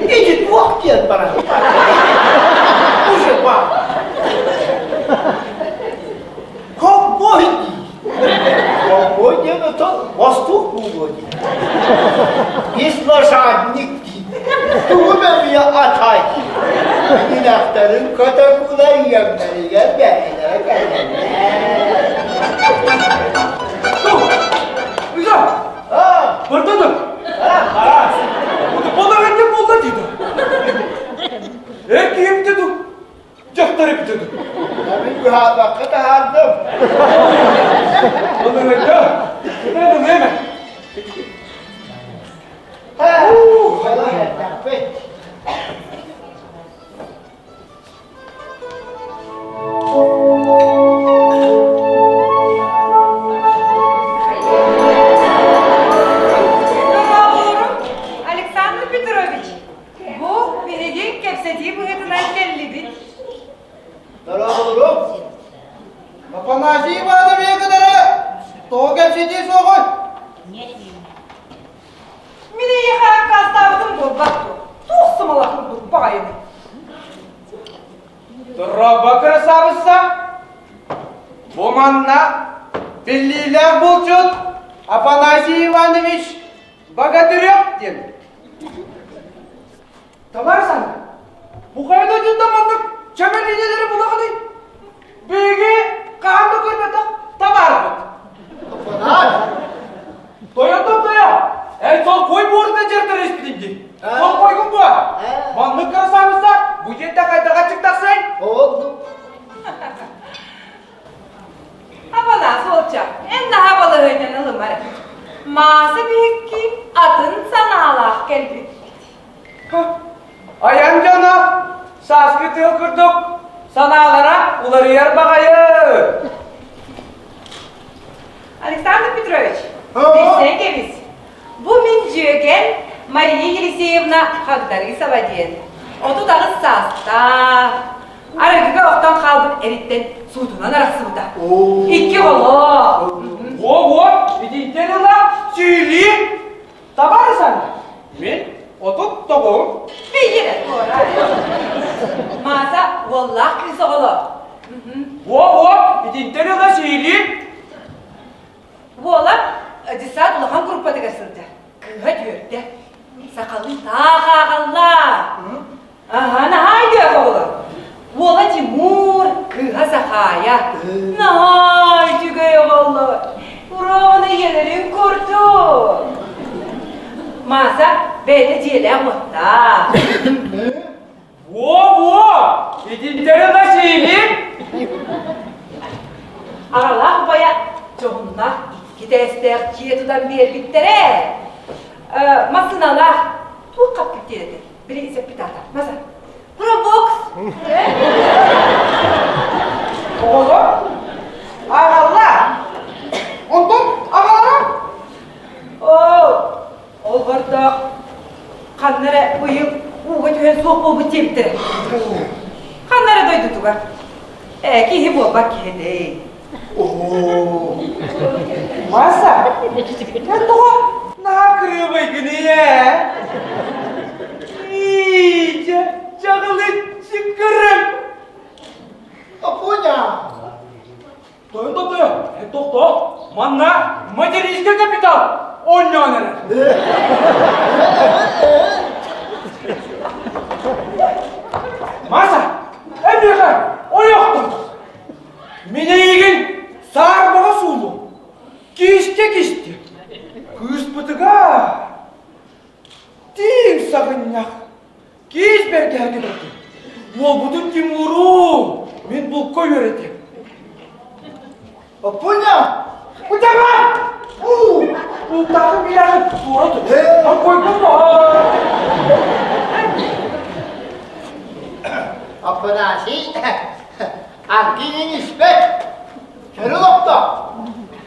Ити туох диэн баран? Уже бар. Ковбой дии. Ковбой диэн ото бостуук буолуо дии. Беслошадник дии. Тугу эмиэ атай. Инахтарын көтөкулар иэмнэригэр бэйэлэрэ кэлэллэр. Güzel. Бардадым. Була буолла диidi. Эр киһи эбитэ дуу, дьахтар эбитэ дуу? Мин быһаабакка таһаардым. Ол ыҥырда. Ылыама. кэпсэтии быһыытынан кэллибит. Дорооболорум. Афанасий Иванович кытары тоҕо кэпсэтии суоҕуй? Мин эйиэхэ аккаастаабытым буолбат дуо? Туох сымала курдук баҕайыный? Дорообо кырасаабысса! Бу манна биллиилээх булчут Афанасий Иванович Богатырев диэн. Товарищ Анна, бу хайа дойдута маннык чэмэл идэлэри булаҕыный? Биһиги хаһан да көрбөтөх табаарбыт. Тойонтон тойо, эн солкуой буорунан дьарыктар испитин дии. Солкуойгун буо. Маннык кырасаабыса, бу дьиэттэн хайдах аччык тахсай? Апанаас уолча, эн наһаа балаһыанньаны ылыма эрэ. Мааса биһикки атын санаалаах кэлбиппит. Айан дьоно сааскы тыал курдук санаалара уларыйар баҕайы. Александр Петрович, билсэн кэбис. Бу мин дьүөгэм Мария Елисеевна Хагдарысова диэн. 38 саастаах, арыгыга охтон хаалбыт эриттэн суутунан арахсыбыта. Икки оҕолоох. Во-во, итинтэн ыла сүүрүү Табаарысан, мин 39. Бэйэрэ туора. Мааса уоллаах кыыс оҕолоох. Во-во, итинтэн ыла сиилиир. Уола десант улахан группатыгар сылдьар. Кыыһа түөртэ. Сахалыы таах ааҕаллар. Аһа, наһаа өйдөөх оҕолор. Уола Тимур, кыыһа Сахаайа. Наһаа үчүгэй оҕолор. Урааны ийэлэрин курдук. Мааса бэйэтэ дьиэлээх уоттаах. Во-во! Итинтэри Василий! Аҕалаах убайа дьоһуннаах икки тээстээх дьиэ тутан биэрбиттэрэ. Массыыналаах туох хаппыт диэтэй? Били сеппитата. Маса. Пробокс. Оҕолор аҕалла. Онтон аҕалара? Оо, ол бордоох ханна эрэ быйыл ууга түһэн суох буолбут диэбиттэрэ. Ханна эрэ дойдутугар. Ээ, киһи буолбат киһи Оо, Маса, эн тоҕо наһаа кырыыбайгыный ээ? Иичэ, чаҕылыччы көрөн. Апуня! Тойон тойон, тохтоо, манна материнский капитал оонньоон эрэр. Маса, эн миэхэ ойохтон. Мин эйигин саарбаҕа суулуом, киискэ кистиэм. Кыыспытыгар тииҥ саҕынньах, киис бэргэһэ кэтэрдим. Уолбутун Тимуру мин булка үөрэтиэм. Оппуня! Кутаҕа! Уу! Бултаахын билэҕин, туора тут. Окойгун Афанасий, Аргыый испэт, чөрүл охто,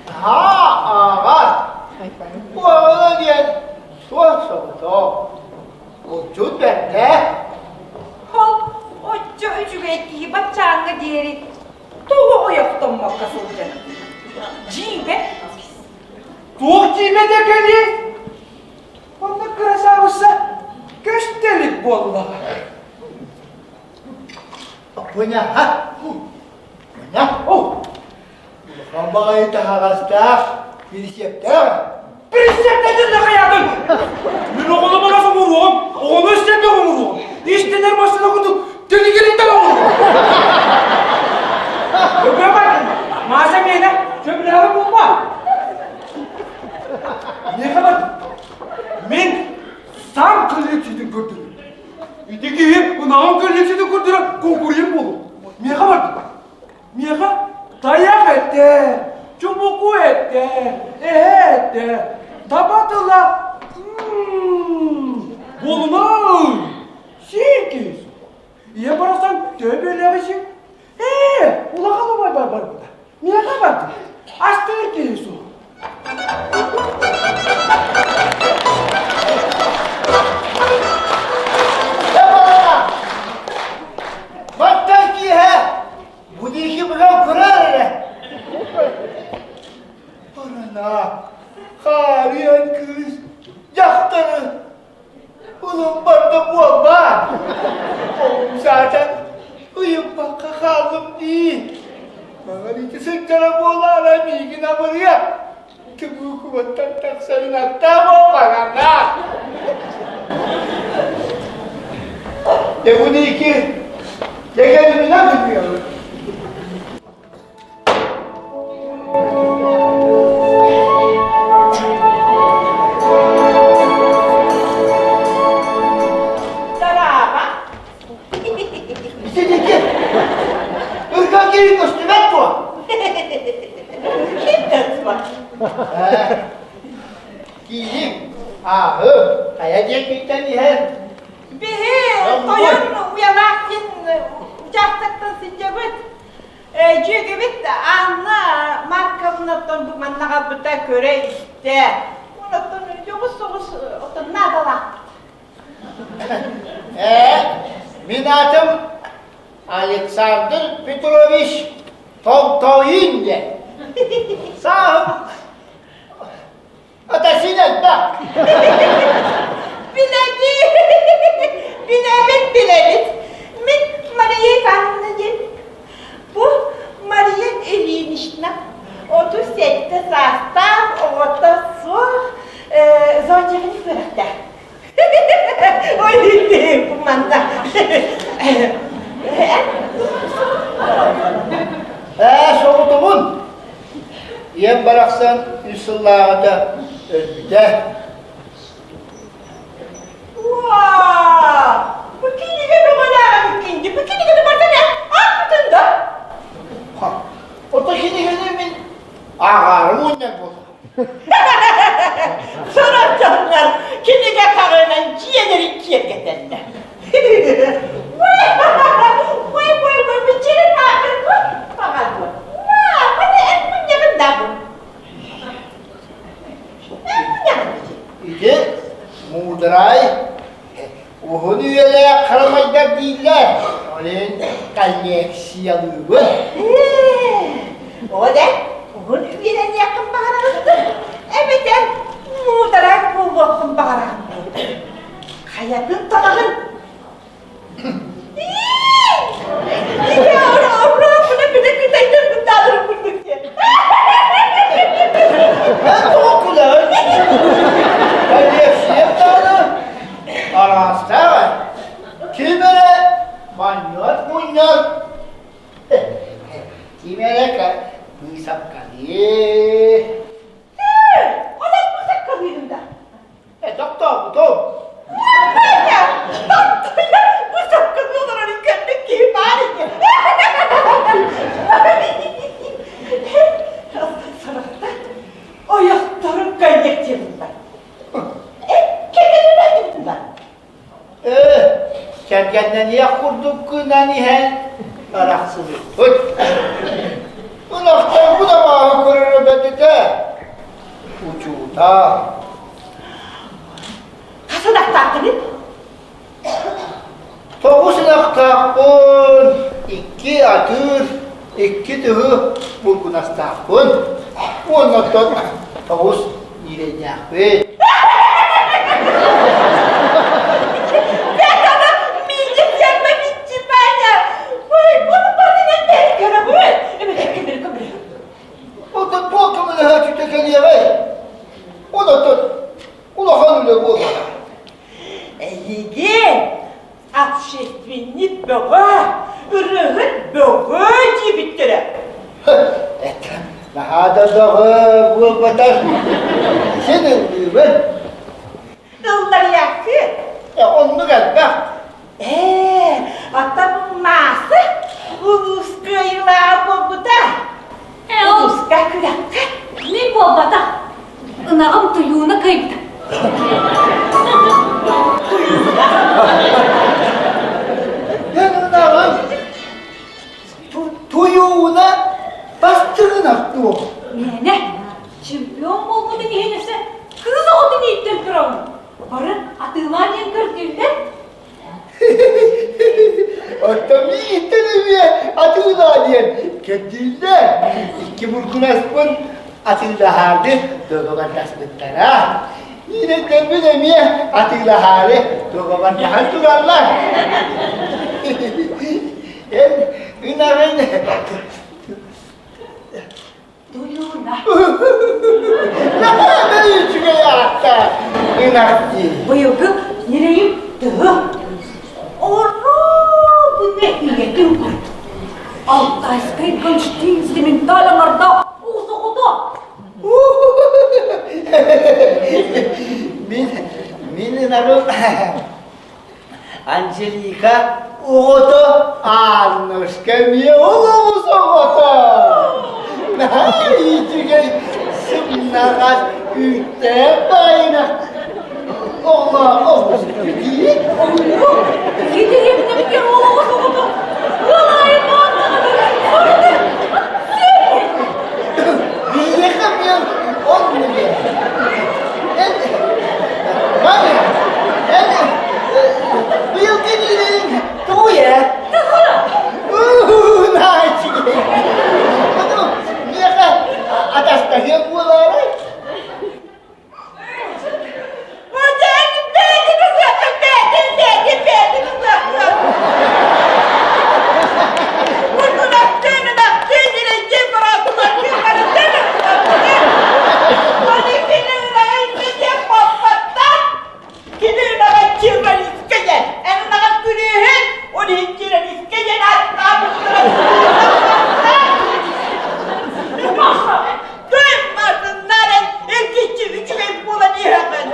наһаа ааҕар. Куһаҕана диэн суос соҕотох, булчут бэрдэ. Ол оччо үчүгэй киһи баччааҥҥа диэри тоҕо ойохтоммокко сылдьар? Дьиибэ. Туох дьиибэтэ кэлиэй? Онно кырасаабысса көстө илик буоллаҕа. Оппуня, Оппуня, улахан баҕайы таһаҕастаах, бирисиэптээх. Бирисиэптэтин да хайаатын! Мин оҕону барас оҥоруом, оҕону истэргэ оҥоруом. Истэнэр массыына курдук тилигириттэн оҥоруом. Өкөмөн, Маша миэнэ сөбүлэһэр буолба. Миэхэ бар. Мин сам коллекциятын көрдөрүм. Ити киһи ынаҕын коллекциятын көрдөрө конкурент буолуо. Миэхэ бардым. Миэхэ тайах этэ, чубуку этэ, эһэ этэ, таба тыла буолунай, сиир киһи суох. Ийэ барахсан төһө бэлэҕи сиир? Ээ, улахан убай барбыта. Миэхэ бардым. Астыыр киһи суох. дии. Маҥан ити сылдьара буолаара миигин абырыа. Тыбыы кубаттан тахсарын аттаах барана. Дьэ бу диэки дьэ кэлиминэ күнүөҕү. Дорообо. Ити диэки ырга киһи көстүбэт дуо? Ким көстүбэт? Киһи ааһы хайа диэкиттэн иһэр Биһи тойон уйалаах диэн учаастактан сылдьабыт. Дьүөгэбит Анна Марковнаттан бу манна аҕалбыта көрө-истэ. Онтон дьоҕус соҕус оттон наадалаахпыт. Ээ, мин аатым Александр Петрович Толтоин диэн. Сааһым Атасин элбэх. Билэбит, билэбит, билэбит. Мин Мария Ивановна диэн. Бу Мария Ильинична 37 саастаах, оҕото суох, зоотехник үөрэхтээх. Ой, бу манна. Ээ, соҕотоҕун. Ийэм барахсан үс сыллааҕыта өлбүтэ. Уаа! Бу кинигэ бөҕөлөөх эбиккин дии. Бу кинигэни барытын эн аахпытын да? Ха, ото кинигэни мин ааҕаары мунньар буоллаҕым. Сорох дьоннор кинигэ хаҕынан дьиэлэрин киэргэтэллэр. Ой, ой, ой, бичирин маакыр бу баҕарбы. Уа, маны эн мунньаҕын да бу. Эн мунньаҕын Ити муударай уһун үйэлээх харамайдар дииллэр. Ол иһин коллекциялыыбын. Ол эн уһун үйэлэниэххин баҕараҕын да, эбэтэр муударай буолуоххун баҕараҕын дуу? Хайатын талаҕын? Эн тоҕо күлэҕин? Коллекциям даҕаны араастаах Ким эрэ манньыат мунньар, ким эрэ быысапкалыыр. Ол быысапкалыырын да? Э, тохтообутум. Быысапкалыы олорорун көрбүт киһи баар ини. Сарахта ойохторун коллективыннар. Кэкэлэлэр Ээ, кэргэннэниэх курдук гынан иһэн арахсыбыппыт. Ынахтарбыт абааһы көрөрө бэрдитэ. Учуутал. Хас ынахтааххыный? Тоҕус ынахтаахпын, икки атыыр, икки тыһы бургунастаахпын. Уонна оттон тоҕус ньирэйдээхпин. Оттон туох көмөлөһөөччүтэ кэлиэҕэй? Онон улахан үлэ буолбатах. Эйигин общественник бөҕө, ырыаһыт бөҕө диэбиттэрэ. Наһаа да бөҕө буолбатар. Син ыллыыбын. Ылларыйааккы. Оннук элбэх. Ээ, оттон Мааса улуус кыайыылааҕа буолбута. Ээ, ол Улууска күрэххэ. мин буолбатах. Ынаҕым Туйууна кыайбыта. Эн ынаҕым Туйууна бастыҥын дуо? Мээнэ, чемпион буолбутун иһин өссө кыыс оҕотун ииттэн турабын. Бары атыылаа диэн көрдүүллэр. Оттон миигиттэн эмиэ атыылаа диэн кэрдииллэр. Икки буркунаспын атыылаһаары доҕобордаспыттара. Иирэрдэрбин эмиэ атыылаһаары доҕобордаһан тураллар. Эн ынах ынаҕын Дуйууна. Наһаа үчүгэй ааттаах ынах дии. Быйылгы ньирэйим тыһы. Оруобуна ийэтин курдук. Алтайскай Гольштин сементаль аҥардаах уус оҕото. Мин, мин ынаҕым Анжелика оҕото Аннушка эмиэ олоҕус оҕото. Наһаа үчүгэй сымнаҕас үүттээх баҕайына оҕолоох оҕус дии. Киһи олоҕус оҕото ыал аайы Биһиэхэ эмиэ оннук Эн, Маня, эн быйылгы киириҥ тугуй ээ? Уу, нааччыгый. Миэхэ атастаһыах буолаарай? Эргиччи үчүгэй буолан иһэҕин.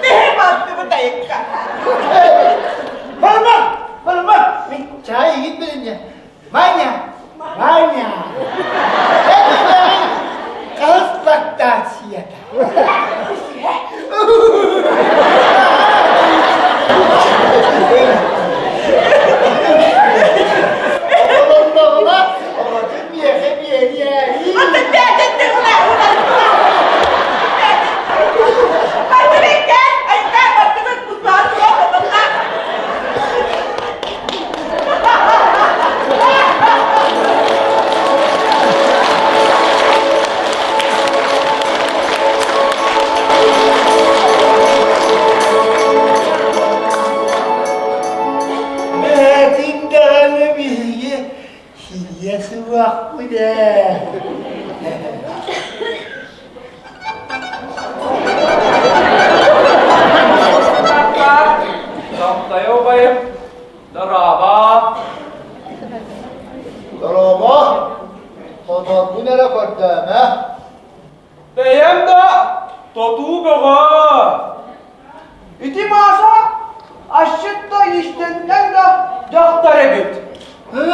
Биһи бардыбыт айыкка. Барма! Барма! Мин чай игит билинне. Маня! Маня! Хаһыс лактацията. Олонноҕуна оҕотун миэхэ биэриэ. Бэйэтин даҕаны биһиги сийэ суохпут ээ. Тохтойо убайым, дорообо. Дорообо, хотоннун эрэ көрдөөмө. Бэйэм да тотуу бөҕө. Ити Мааса асчыт да иистэнньэҥ да дьахтар эбит. Һы?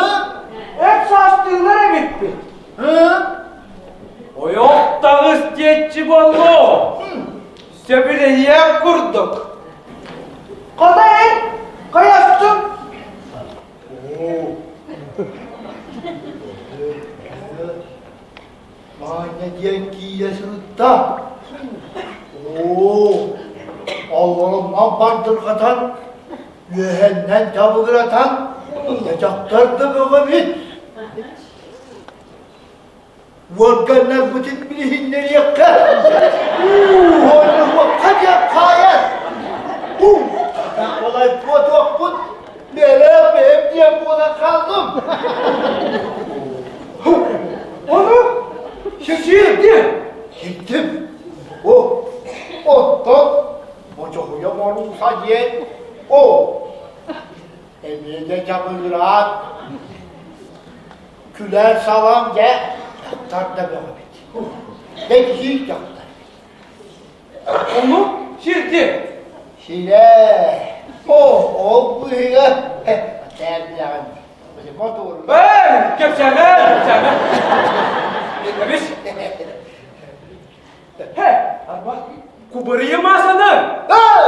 Эт саастыылар эбиппит. Һы? Ойох таҕыс диэччи буоллу. Сөбүлэһиэх курдук. Хата эн хайастыҥ? Оо. Маанньа диэн киирэ сырытта. Оо, оллоромман бардырҕатан, үөһэннэн табыгыратан, дьахтар да бөҕөбүт. Уорганнарбытын билиһиннэриэххэ, уу, диэн хаайар. Уу, олай буотуохпут, бэлэм бэйэм диэн буолан хааллым. Ону сирдиэ. Сирдим. О, оттон Мочохуйа Морууса диэн о, эмиэ да дьабыгыраат, күлэн-салан дьэ, дьахтар да бөҕө эбит. Бэкиһии дьахтар. Ону сирдиэ. Сирэ. О, ол быыһыгар тээрбилэҕин. Эй, кэпсээмэ, кэпсээмэ. Кэбис. Хэ, арба, кубарыйа маасаны. Эй!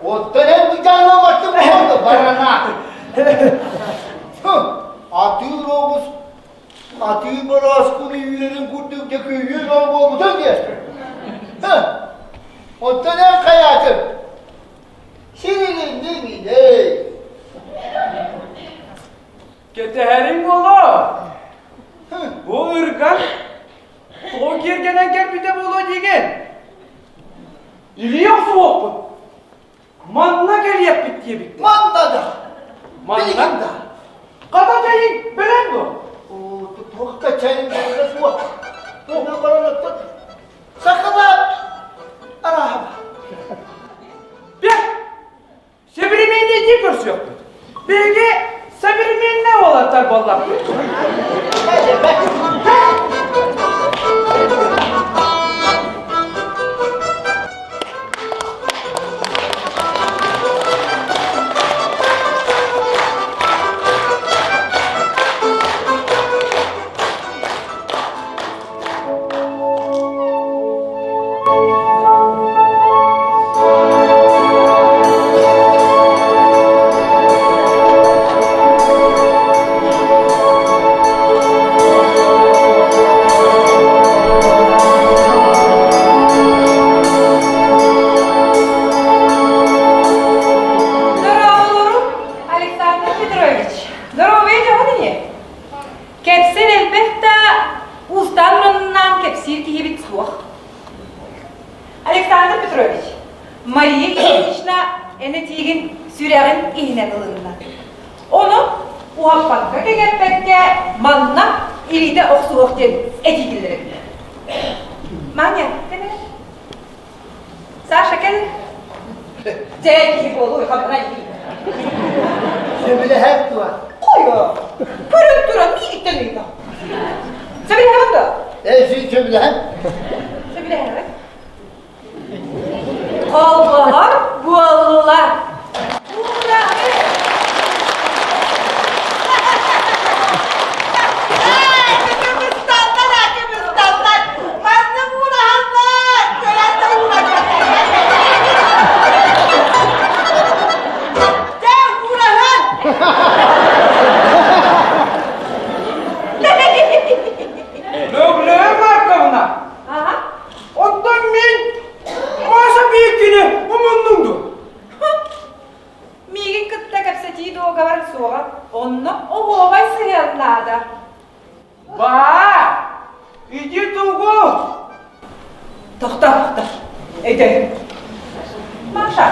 Оттон эн быдьаҥламматтым буолду, барана. Атыыр оҕус, атыыр борооскуну үүрэрин курдук дьэ күүһүн ол буолбутун диэспит. Оттон эн хайаатын? Сирилинниҥ эй! Кэтэһэриҥ буолуо. Бу ырган тоҕо киэргэнэн кэлбитэ буолуо диигин. Илии охсуохпут. Манна кэлэн. кэлиэхпит диэбиттэр. Манна да. Манна? Билигин да. Хата чэйиҥ бэлэм дуо? Оо, туохка чэйиҥ бэлэмэ суох. Туохха баран оттон сакалаат арааһа Бẹ, Современнийдии көрсүөхпүт. Биһиги современнай уолаттар буоллахпыт. Здорово, Александр Петрович. Здоровый дьоһун ини. Кэпсэл элбэх да уустаан ураннаан кэпсиир киһибит суох. Александр Петрович, Мария Ильинична эн этиигин сүрэҕин иһинэн ылынна. Ону уһаппакка-кэҥэппэккэ манна илиитэ охсуһуох диэн этии киллэрэбин. Маня, кэл эрэ. Саша, кэл. Дьэ, киһи буолуой, хабына Сөбүлэһэр дуо? Қойо, көрөн туран миигиттэн ыйда. Сөбүлэһэҕин дуо? Ээ, сөбүлэһэн. Сөбүлэһэҕин. Холбоһор буоллулар. Лөглөө Марковна, оттон мин Маша Бииккини умуннуҥ дуо? Миигин кытта кэпсэтии дуогабар суоҕа, онно оһуобай сыһыан наада. Баа! Иди тугу? Тохтоо, тохтоо. Өйдөй. Маша,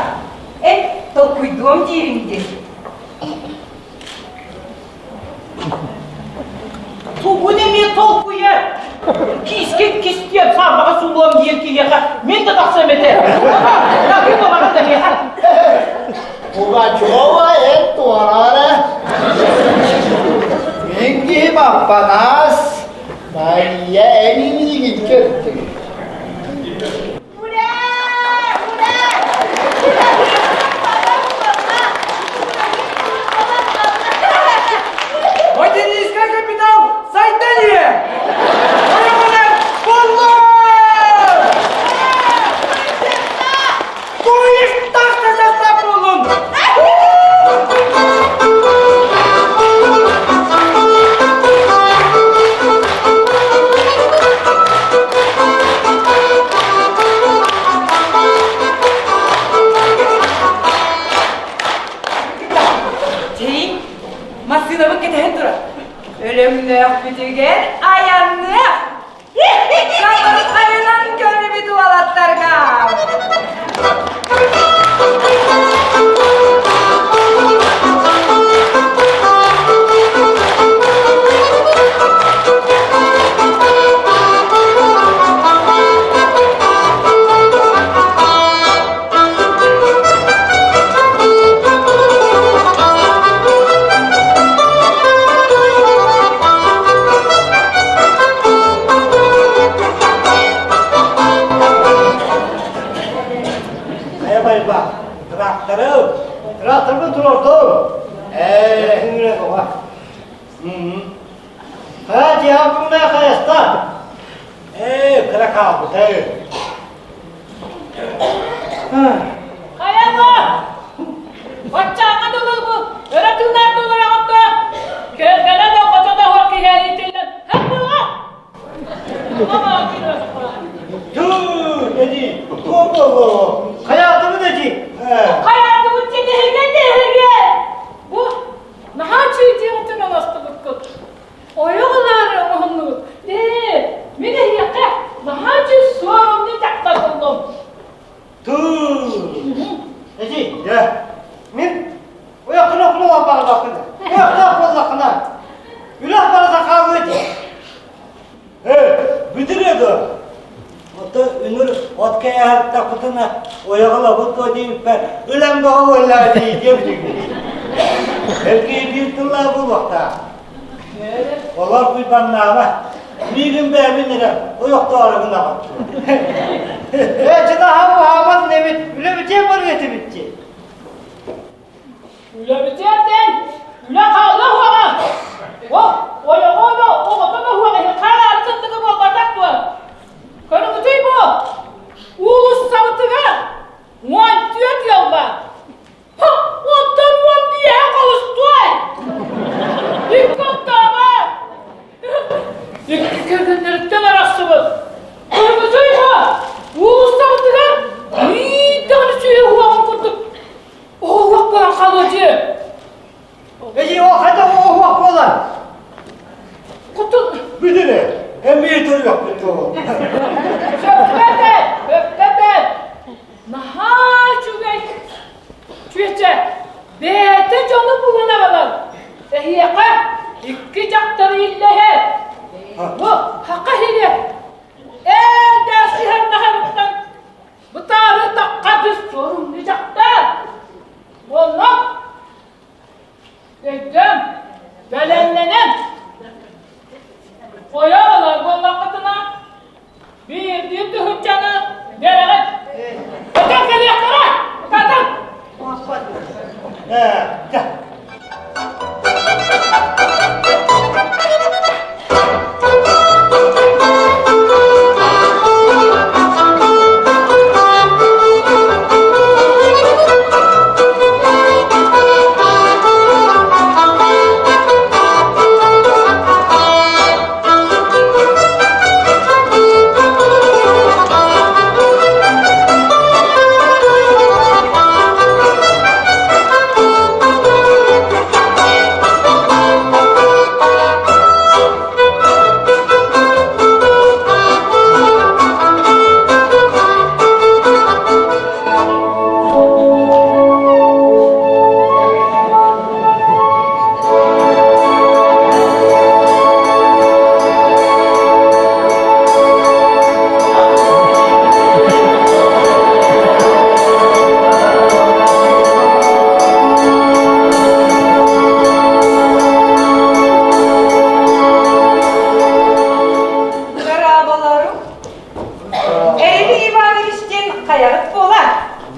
эн толкуйдуом диириҥ дии. Тугун эмиэ толкуйа? Киискин кистиэм, саамаҕа суулуом диэн киһиэхэ мин да тахсыам этэ. Такы буолаҕын да миэхэ. Пугачева эн туораара. Мин киһим Аппанаас Мария эн инигин көрдүм. Ура! Ура! Материнскай капитал сайдан иһэ! Ойоҕунан боллоо! Туристар састаап буоллун! Чэйиҥ, массыынабыт кэтэһэн турар. Өлөҥнөөхпүтүгэр айанныах! Сабырхайынан көрүбүт уолаттарга! Хайа байба, тракторы, тракторбын турордум. Ээ, күңүрэ тоҕа. Хайа дьиэҕэ хайаста? Ээ, кыра хаалбыта. Хайа бу? Оччоҕо дылы бу өрө тыынар дылыраҕын да кэргэнэ да оҕото да суох киһи иитиллэн һэп буолла. Туу, эди, туох буолуо? Хайаатыбыт эди? Хайаатыбыт тиһигэ тиһигэ. Бу наһаа чүүтүөҕүтүн оҥостубуккут. Ойох ылаары оҥоһуннугут. Ээ, мин эһиэхэ наһаа чүүс суорумньу дьахтар буллум. Туу, эди, дьэ. даҕаны ойоҕо ылабыт дуо диэбиппэр ылан бөҕө буоллаҕа дии диэбитиҥ. Эргийи биир тыллаах буолуохтаах. Олор куйбаннаама. Миигин бэйэбин эрэ ойохтоору гынаҕын. Ээ, чынаһа баһаамат нэбит, үлэбитиэ барыа этибит дии. Үлэбитиэр диэн үлэ хаалла уоҕа. Ол ойоҕо да оҕото да уоҕа иһин хаалаары сындыгы буолбатах дуо? Көрүҥүтүй бу? Уулуссабытыгар 14 ыал баар. Оттон уон биэһэ холустуой! Икки оттоомо! Икки кэргэннэриттэн арахсыбыт. Көрүҥүтүй бу? Уулуссабытыгар биир даҕаны сүөһү уоҕун курдук Оһуох буолан хаалыа дии. Эдьиий ол хайдах оһуох буолар? Кутун Бүтүнэ, эмиэ төрүөхпүт буолуо. Сөпкө сөпкө Наһаа үчүгэй. Чүөчэ, бэйэтэ дьону булан аҕалан, эһиэхэ икки дьахтары иллэһэр. Бу хака иһигэ ээ дээсиһэр наһарыттан Бытаары тахха суорумньу дьахтар. Онно өйдөөн, бэлэмнэнэн, ойор ылар буоллаххытына, биирдии тыһыынчаны биэрэҕит. Өтөн кэлиэхтэрэ! Ытатын! Ээ, дьэ. Дорооболорум. Эйли Иванович диэн хайаҕыт буолар?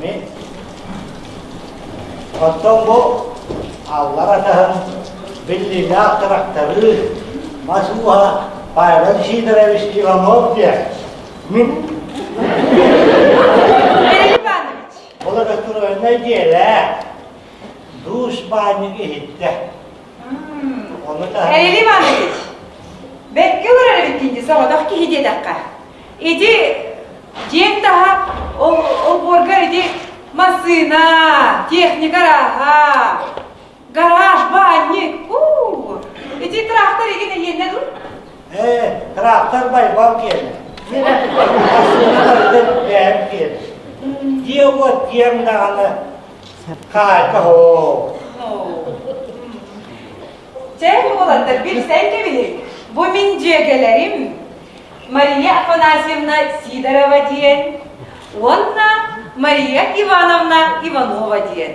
Мин. Оттон бу аллар атаһым биллиилээх тракторы мас ууһа Павел Сидорович Иванов диэн мин. Эйли Иванович. Ол электроннай дьиэлээх душ баанньык иһиттэ. Ону таһынан Эйли Иванович, бэккэ олорор эбиккин дии соҕотох киһи диэтэххэ. Ити дьиэҥ таһа ол олбуоргар ити массыына, техника арааһа, гараж, баанньык, уу, ити трактор игин эйиэннэ дуу? Ээ, трактор байбал киэнэ. Массыына барыта бэйэм киэнэ. Дьиэ-уот киэҥ даҕаны хаайка һоо. Чэ, уолаттар, билсэн кэбиһиҥ. Бу мин дьүөгэлэрим Мария Афанасьевна Сидорова диэн уонна Мария Ивановна Иванова диэн.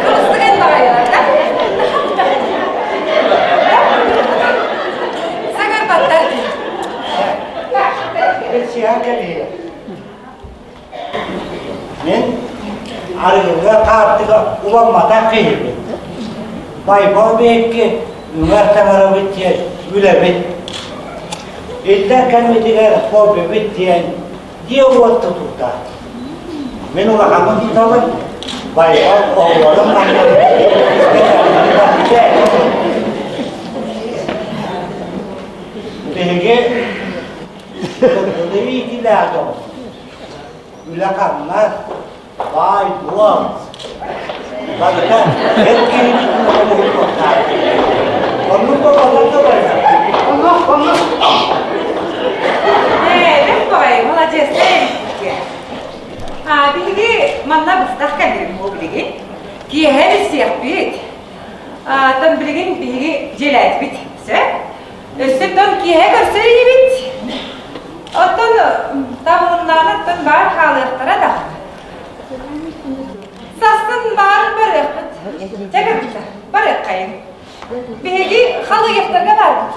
Кырыстыгын баҕайылар да? Саҥарбаттар дии. Билсиһэн кэлиэ. Мин арыгыга хаартыга уламматах киһибин. Байбал биһикки үҥэр таҥарабыт диэн үлэбит. Иллэр кэммитигэр хоббибит диэн дьиэ-уот тутуута. Мин улаханын тутабын, Байбал оҕолорун Биһиги сылгылыы иитилээх дьоммут. Үлэ-хамнас, баай-дуол. Барыта эр киһини туһугар Оннук буолбатах да барыта. Оннук, оннук. Ээ, бэрт баҕайы, маладьыастар эбиккит. А, биһиги манна быстах кэллибит буо билигин. Киэһэ билсиэхпит. А, тон билигин биһиги дьиэлээтибит. Сөп? Өссө тон киэһэ көрсөр инибит. Оттон табылыннаҕына оттон баар хаалыахтара да. Сарсын баар барыахпыт. Чэ кыргыттар, барыаххайыҥ. Биһиги Халыевтарга баарбыт.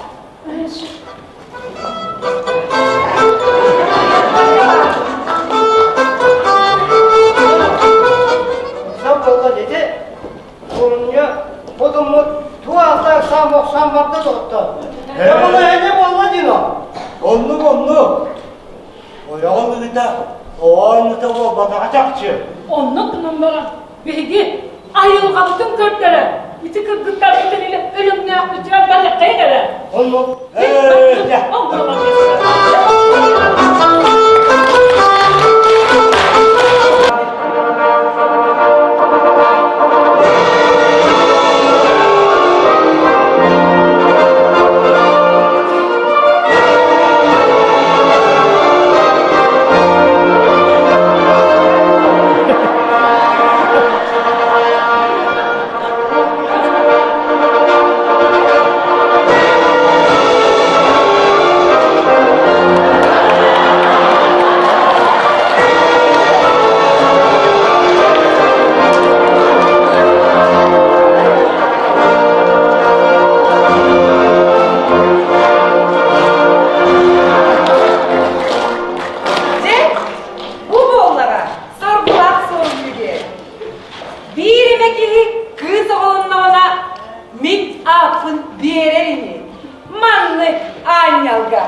Сам буолла дети. Курунньа хотуммут туа сам охсан барда доҕоттор. Була эне буолла дино. Оннук оннук. Ойоҕун ыыта оонньута буолбатаҕа чахчы. Оннук гынан баран биһиги айылҕабытын көрдөрө ити кыргыттарбытын илэ өлөҥнөөхпүтүгэр барыаххайын эрэ. Оннук. Дьэ, бу буоллаҕа соргулаах суорумньу диэн. Биир эмэ киһи кыыс оҕолонноҕуна мин ааппын биэрэр ини. Маннык аанньалга.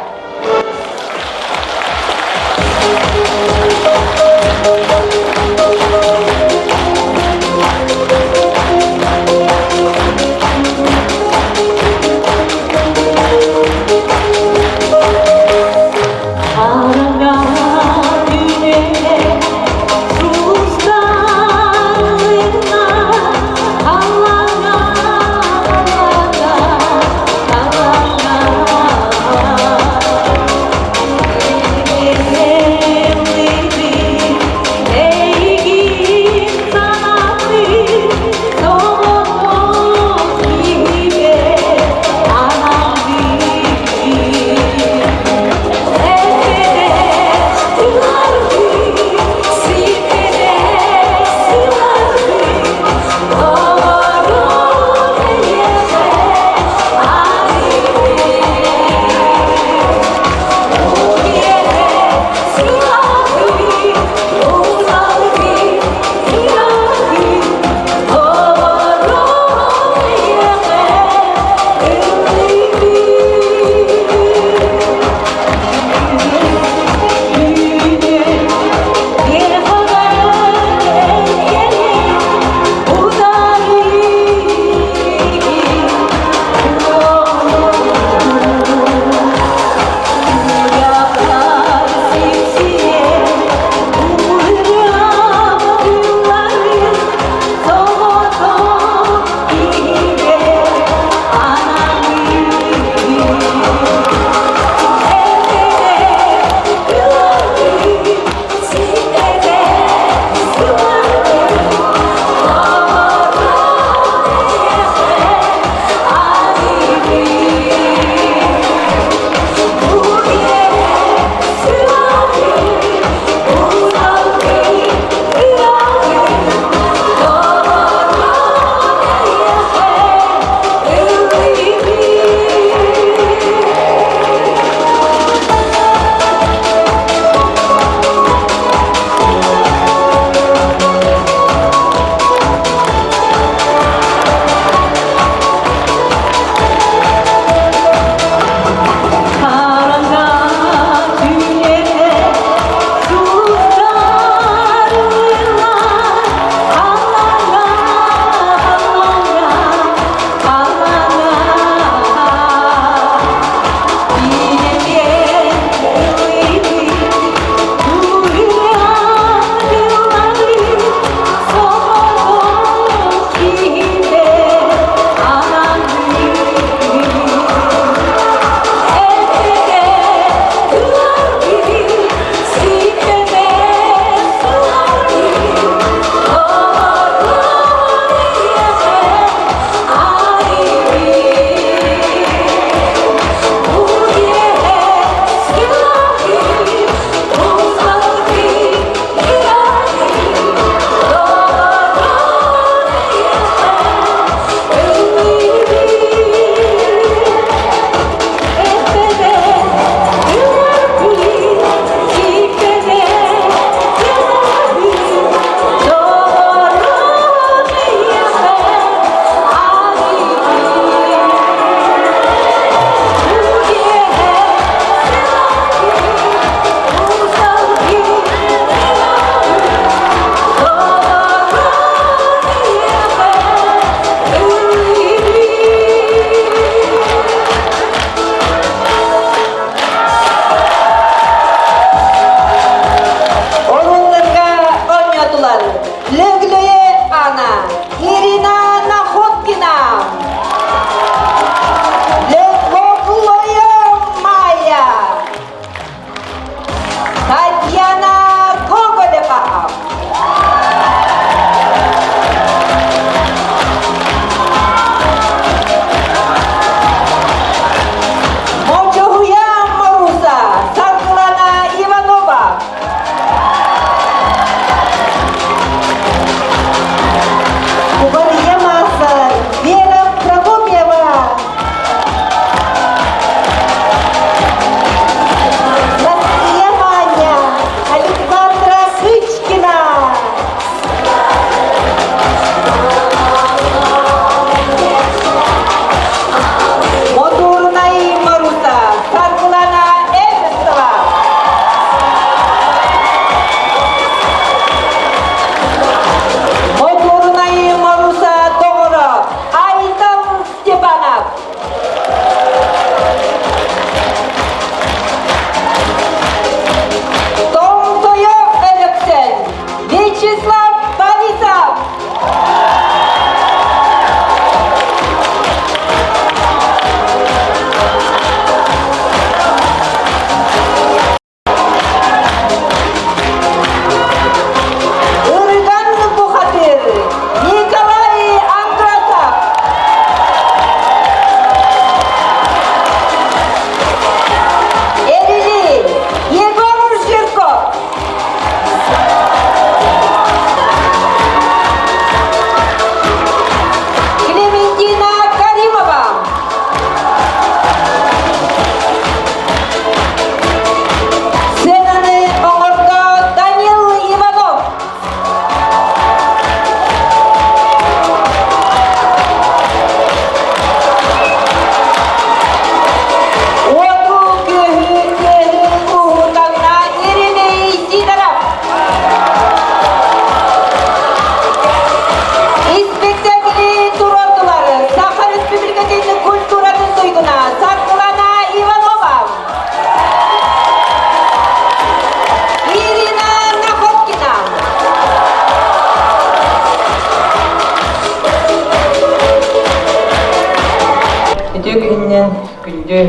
Үтүө күнүнэн күндү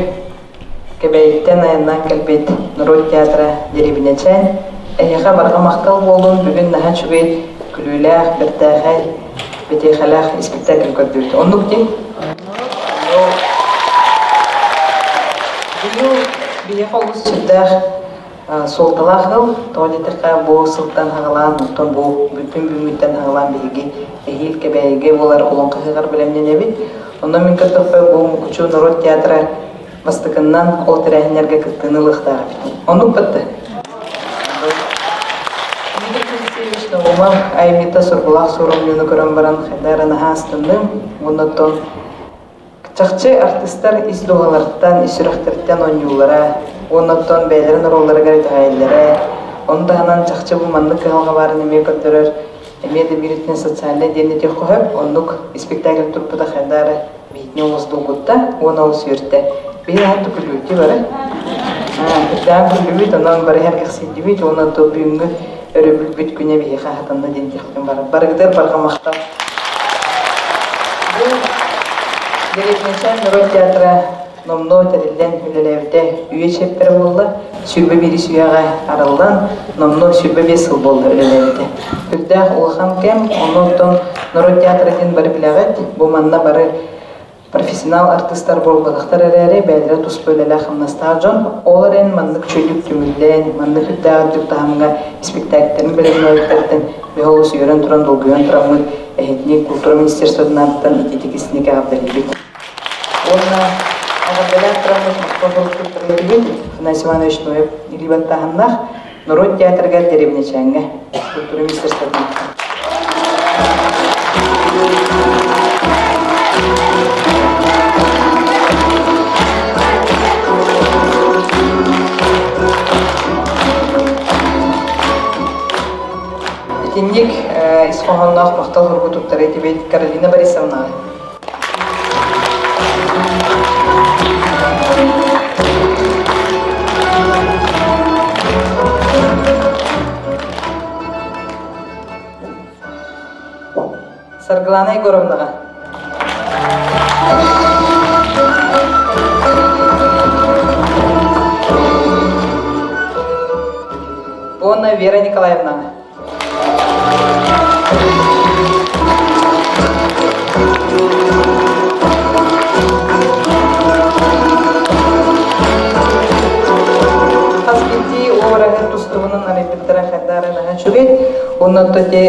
Кэбээйиттэн айаннаан кэлбит норуот театра Дэриэбинэчээн эһиэхэ барҕа махтал буоллун бүгүн наһаа үчүгэй күлүүлээх, бэртээхэй, бэтиэхэлээх испиктээкил көрдүбүт. Оннук дии? Быйыл биһиэхэ олус сүрдээх суолталаах ыал. Тоҕо диэтэххэ, бу сылтан аҕалаан, оттон бу бүтүн бүгүҥҥүттэн аҕалаан биһиги эһиил Кэбээйигэ буолар Олоҥхо ыһыаҕар бэлэмнэнэбит. Онон мин көрдөхпө, бу Мукучу норуот театра бастакыннан ол тэрээһиннэргэ кыттыыны ылыахтаах эбит. Оннук батта. Дмитрий Алексеевич Наумов айымньыта Соргулаах суорумньуну көрөн баран хайдах эрэ наһаа астынным. Уонна оттон Чахчы артыыстар ис дууһаларыттан, ис сүрэхтэриттэн оонньууллара уонна оттон бэйэлэрин оруолларыгар итэҕэйэллэрэ, ону таһынан чахчы бу маннык кыһалҕа баарын эмиэ көрдөрөр, эмиэ да биир өттүнэн социальнай диэн этиэххэ сөп, оннук испиктээкил турбута хайдах эрэ биһитини олус долгутта уонна олус үөртэ. Биһи наһаа күллүбүт бары. Үрдээн күллүбүт, онон бары сэргэхсийдибит уонна то бүгүҥҥү өрөбүлбүт күнэ биһиэхэ хатанна диэн диэхпин бары. Барыгытыгар барҕа махтал. Бу Дэриэбинэчээн норуот театра номнуо тэриллэн үлэлээбитэ үйэ чиэппэрэ буолла. 21 үйэҕэ арыллан, номнуо 25 сыл буолла үлэлээбитэ. Үрдээх улахан кэм, онно норуот театра диэн бары билэҕит. Бу манна бары профессионал артыыстар буолбатахтар эрээри, бэйэлэрэ туспа үлэлээх-хамнастаах дьон. Ол эрэн маннык чөлүк түмүллэн, маннык үрдээх үрдүк таһымҥа испиктээктэрин бэлэмнээбиттэриттэн биһи олус үөрэн туран, долгуйан тураммыт эһитини культура министерствотын ааттан ититик истиник эҕэрдэлиибит. Уонна эҕэрдэлээн тураммыт махтал туруктук Афанасий Иванович Ноев илии баттааһыннаах норуот театрыгар Дэриэбинэчээҥҥэ культура министерствотын Итинник ис хоһоонноох махтал суругу туттара этибит Каролина Борисовнаҕа. Саргылана Егоровнаҕа. Уонна Вера Николаевнаҕа. Хас биирдии уораһын тустубунан арыйбыттара хайдара наһаа үчүгэй. Онно ити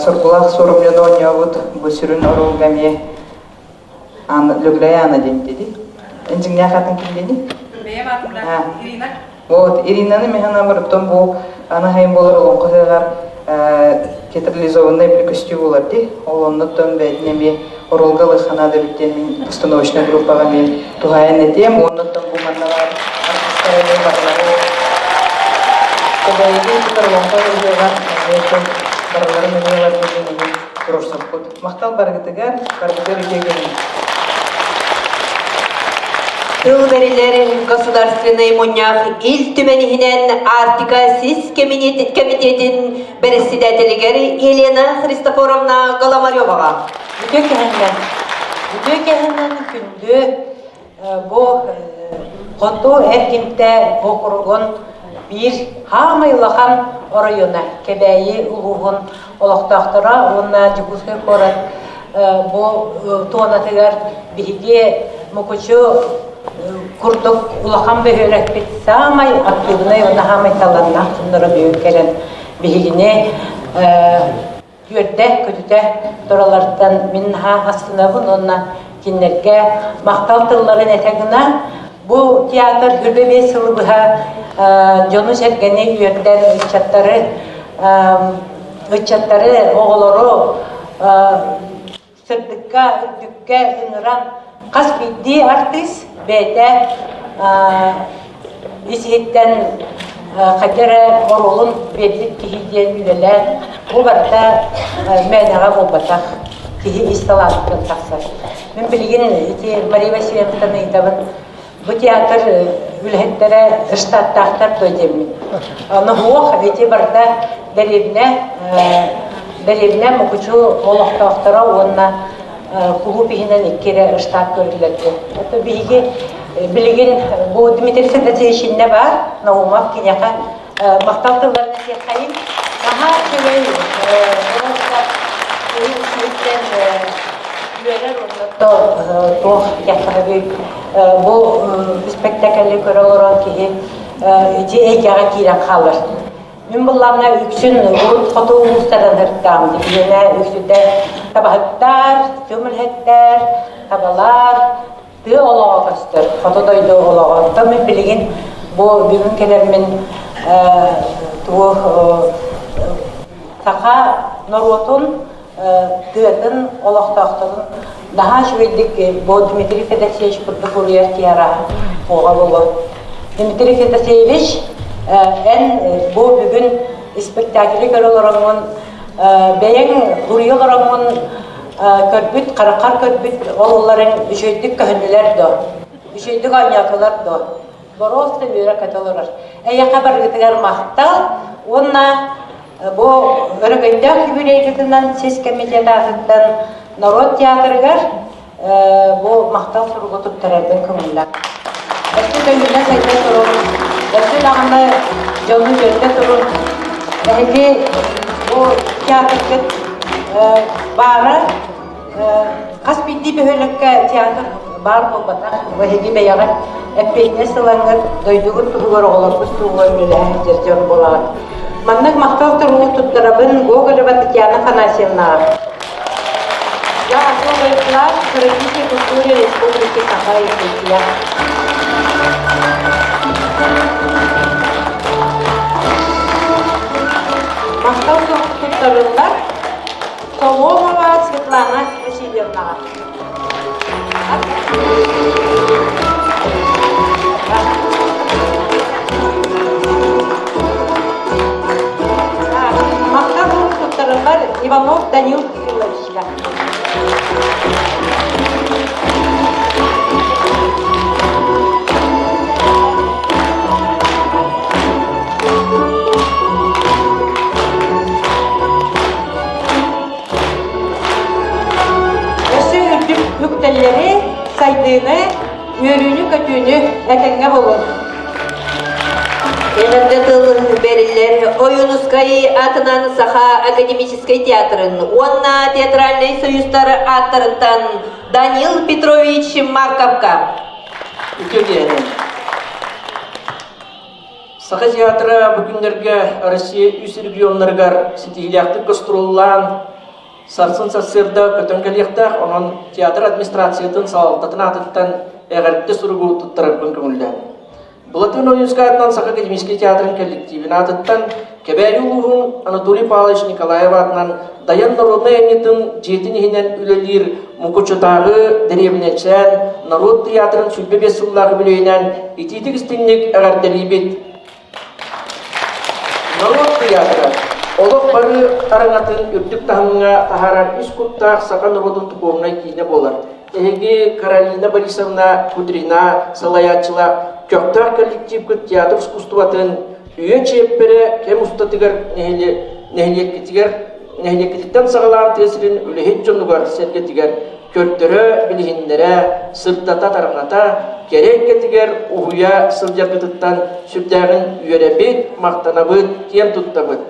соргулаах суорумньуну оонньообут бу сүрүн оруолга эмиэ Анна Лүглэйэ Анна диэн диди. Эн дьиҥнээх атын ким диэний? Бэйэм атым Ирина. Вот, Иринаны механа барыттан бу Анахайым болар олоҥхо ыһыаҕар театрализованный били көстүү буолар дии. Ол оннуттан бэйэтин эмиэ оруолга ылыаххана да эбит диэн мин постановочнай группаҕа эмиэ туһаайан этиэм. Оннуттан бу манна баар артистар эмиэ барылары Кэбээйигэ тутар олоҥхо ыһыаҕар эмиэ барыларын эмиэ ылар диэн эмиэ туруорсуппут. Махтал барыгытыгар, барыгытыгар үтүө күнү. Тыл бэрилэр Государственнай мунньах Ил Түмэн иһинэн Арктика сис кэмитиэтин бэрэссэдээтэлигэр Елена Христофоровна Голомареваҕа. Үтүө кэһэннэн, үтүө кэһэннэн күндү бу хоту эргимтэ округун биир хаамай улахан оройуона Кэбээйи улууһун олохтоохторо уонна Дьокуускай куорат бу туонатыгар биһиги Мукучу курдук улахан бөһүөлэкпит саамай актыыбынай уонна саамай талааннаах дьонноро бүгүн кэлэн биһигини үөрдэ көтүтэ туралларыттан мин наһаа астынабын уонна кинилэргэ махтал тылларын этэ гына бу театр 25 сылы быһа дьону-сэргэни үөрдэн ыччаттары ыччаттары оҕолору сырдыкка үрдүккэ ыҥыран хас биирдии артыыс бэйэтэ ис-иһиттэн хайда эрэ оруолун биэрбит киһи диэн үлэлээн бу барыта мээнэҕэ буолбатах киһи ис талаантан тахсар. Мин билигин ити Мария Васильевнаттан ыйытабын бу театр үлэһиттэрэ штаттаахтар дуо диэммин. Ону суох ити барыта дэриэбинэ дэриэбинэ Мукучу олохтоохторо уонна. кулууп иһинэн икки эрэ штат көрүллэр диэн. Это биһиги билигин бу Дмитрий Федосеевич иннэ баар, Наумов киниэхэ махтал тылларын этиэххэйин. Наһаа үчүгэй просто киһи үчүгэйтэн үөрэр уонна туох диэххэ бу спектакльы көрө олорон киһи ити эйгэҕэ киирэн хаалар. Мин буллаҕына үксүн урут хоту улуустардан ырыттаам. Билиэнэ үксүтэ табаһыттар, түмүлһэттэр, табалар, тыа олоҕо көстөр, хоту дойду олоҕо. Оттон мин билигин бу бүгүн кэлэрмин туох саха норуотун тыатын олохтоохторун наһаа үчүгэйдик бу Дмитрий Федосеевич курдук уруйар киһи арааһа суоҕа буолуо. Дмитрий Федосеевич, эн бу бүгүн испэктээкили көрө олороҥҥун, бэйэҥ уруйа олороҥҥун көрбүт, хараххар көрбүт оҕолорун үчүгэйдик көһүннүлэр дуо? Үчүгэйдик оонньоотулар дуо? Боруос да үөрэ-көтө олорор. Эйиэхэ барыгытыгар махтал уонна Бу өрөгөйдөөх юбилейгытынан сис комитет аатыттан норуот театрыгар бу махтал суругу туттарарбын көҥүллээх. Өссө көҥүлэ сайда турун, өссө даҕаны дьону үөрдэ турун. Эһиги бу театргыт баара Хас биирдии бөһүөлэккэ театр баар буолбатах. Эһиги бэйэҕит эппиэтинэс ылаҥҥыт, дойдугут туһугар оҕолоргут туһугар үлэлэһэн сылдьар дьон буолаҕыт. Маннык махтал туругу туттарабын Гоголева Татьяна Афанасьевнаҕа. За особый вклад в развитие культуры Республики Саха-Якутия. Махтал туттарыллар Соломова Светлана Васильевнаҕа. Махтал туттарыллар Иванов Данил Кирилловичка. Өссө үрдүк үктэллэри, сайдыыны, үөрүүнү-көтүүнү этэҥҥэ булун. Эҕэрдэ тыл бэриллэр Ойуунускай аатынан Саха академическай театрын уонна театральнай союзтар ааттарыттан Данил Петрович Марковка. Үтүө киэһэ. Саха театра бу күннэргэ Россия үс регионнарыгар ситиһиилээхтик гастроллаан, сарсын сарсыарда көтөн кэлиэхтээх, онон театр администрациятын салалтатын аатыттан эҕэрдэ суругу туттарарбын көҥүллээн. Былатыан Ойуунскай аатынан Саха академическай театрын коллективин аатыттан Кэбээйи улууһун Анатолий Павлович Николаев аатынан Дайан народнай айымньытын дьиэтин иһинэн үлэлиир Мукучутааҕы дэриэбинэчээн норуот тыйаатырын 25 сыллаах үбүлүөйүнэн итиитик истиҥник эҕэрдэлиибит! Норуот тыйаатыра олох бары араҥатын үрдүк таһымҥа таһаарар үс куттаах саха норуотун духуобунай киинэ буолар. Эһиги Каролина Борисовна Кудрина салайааччылаах көхтөөх коллективкыт театр искусствотын үйэ чиэппэрэ кэм устатыгар нэһилиэккитигэр нэһилиэккититтэн саҕалаан тыа сирин үлэһит дьонугар сэргэтигэр көрдөрө, билиһиннэрэ, сырдата, тарҕата, кэрэ эйгэтигэр уһуйа сылдьаргытыттан сүрдээҕин үөрэбит, махтанабыт, киэн туттабыт.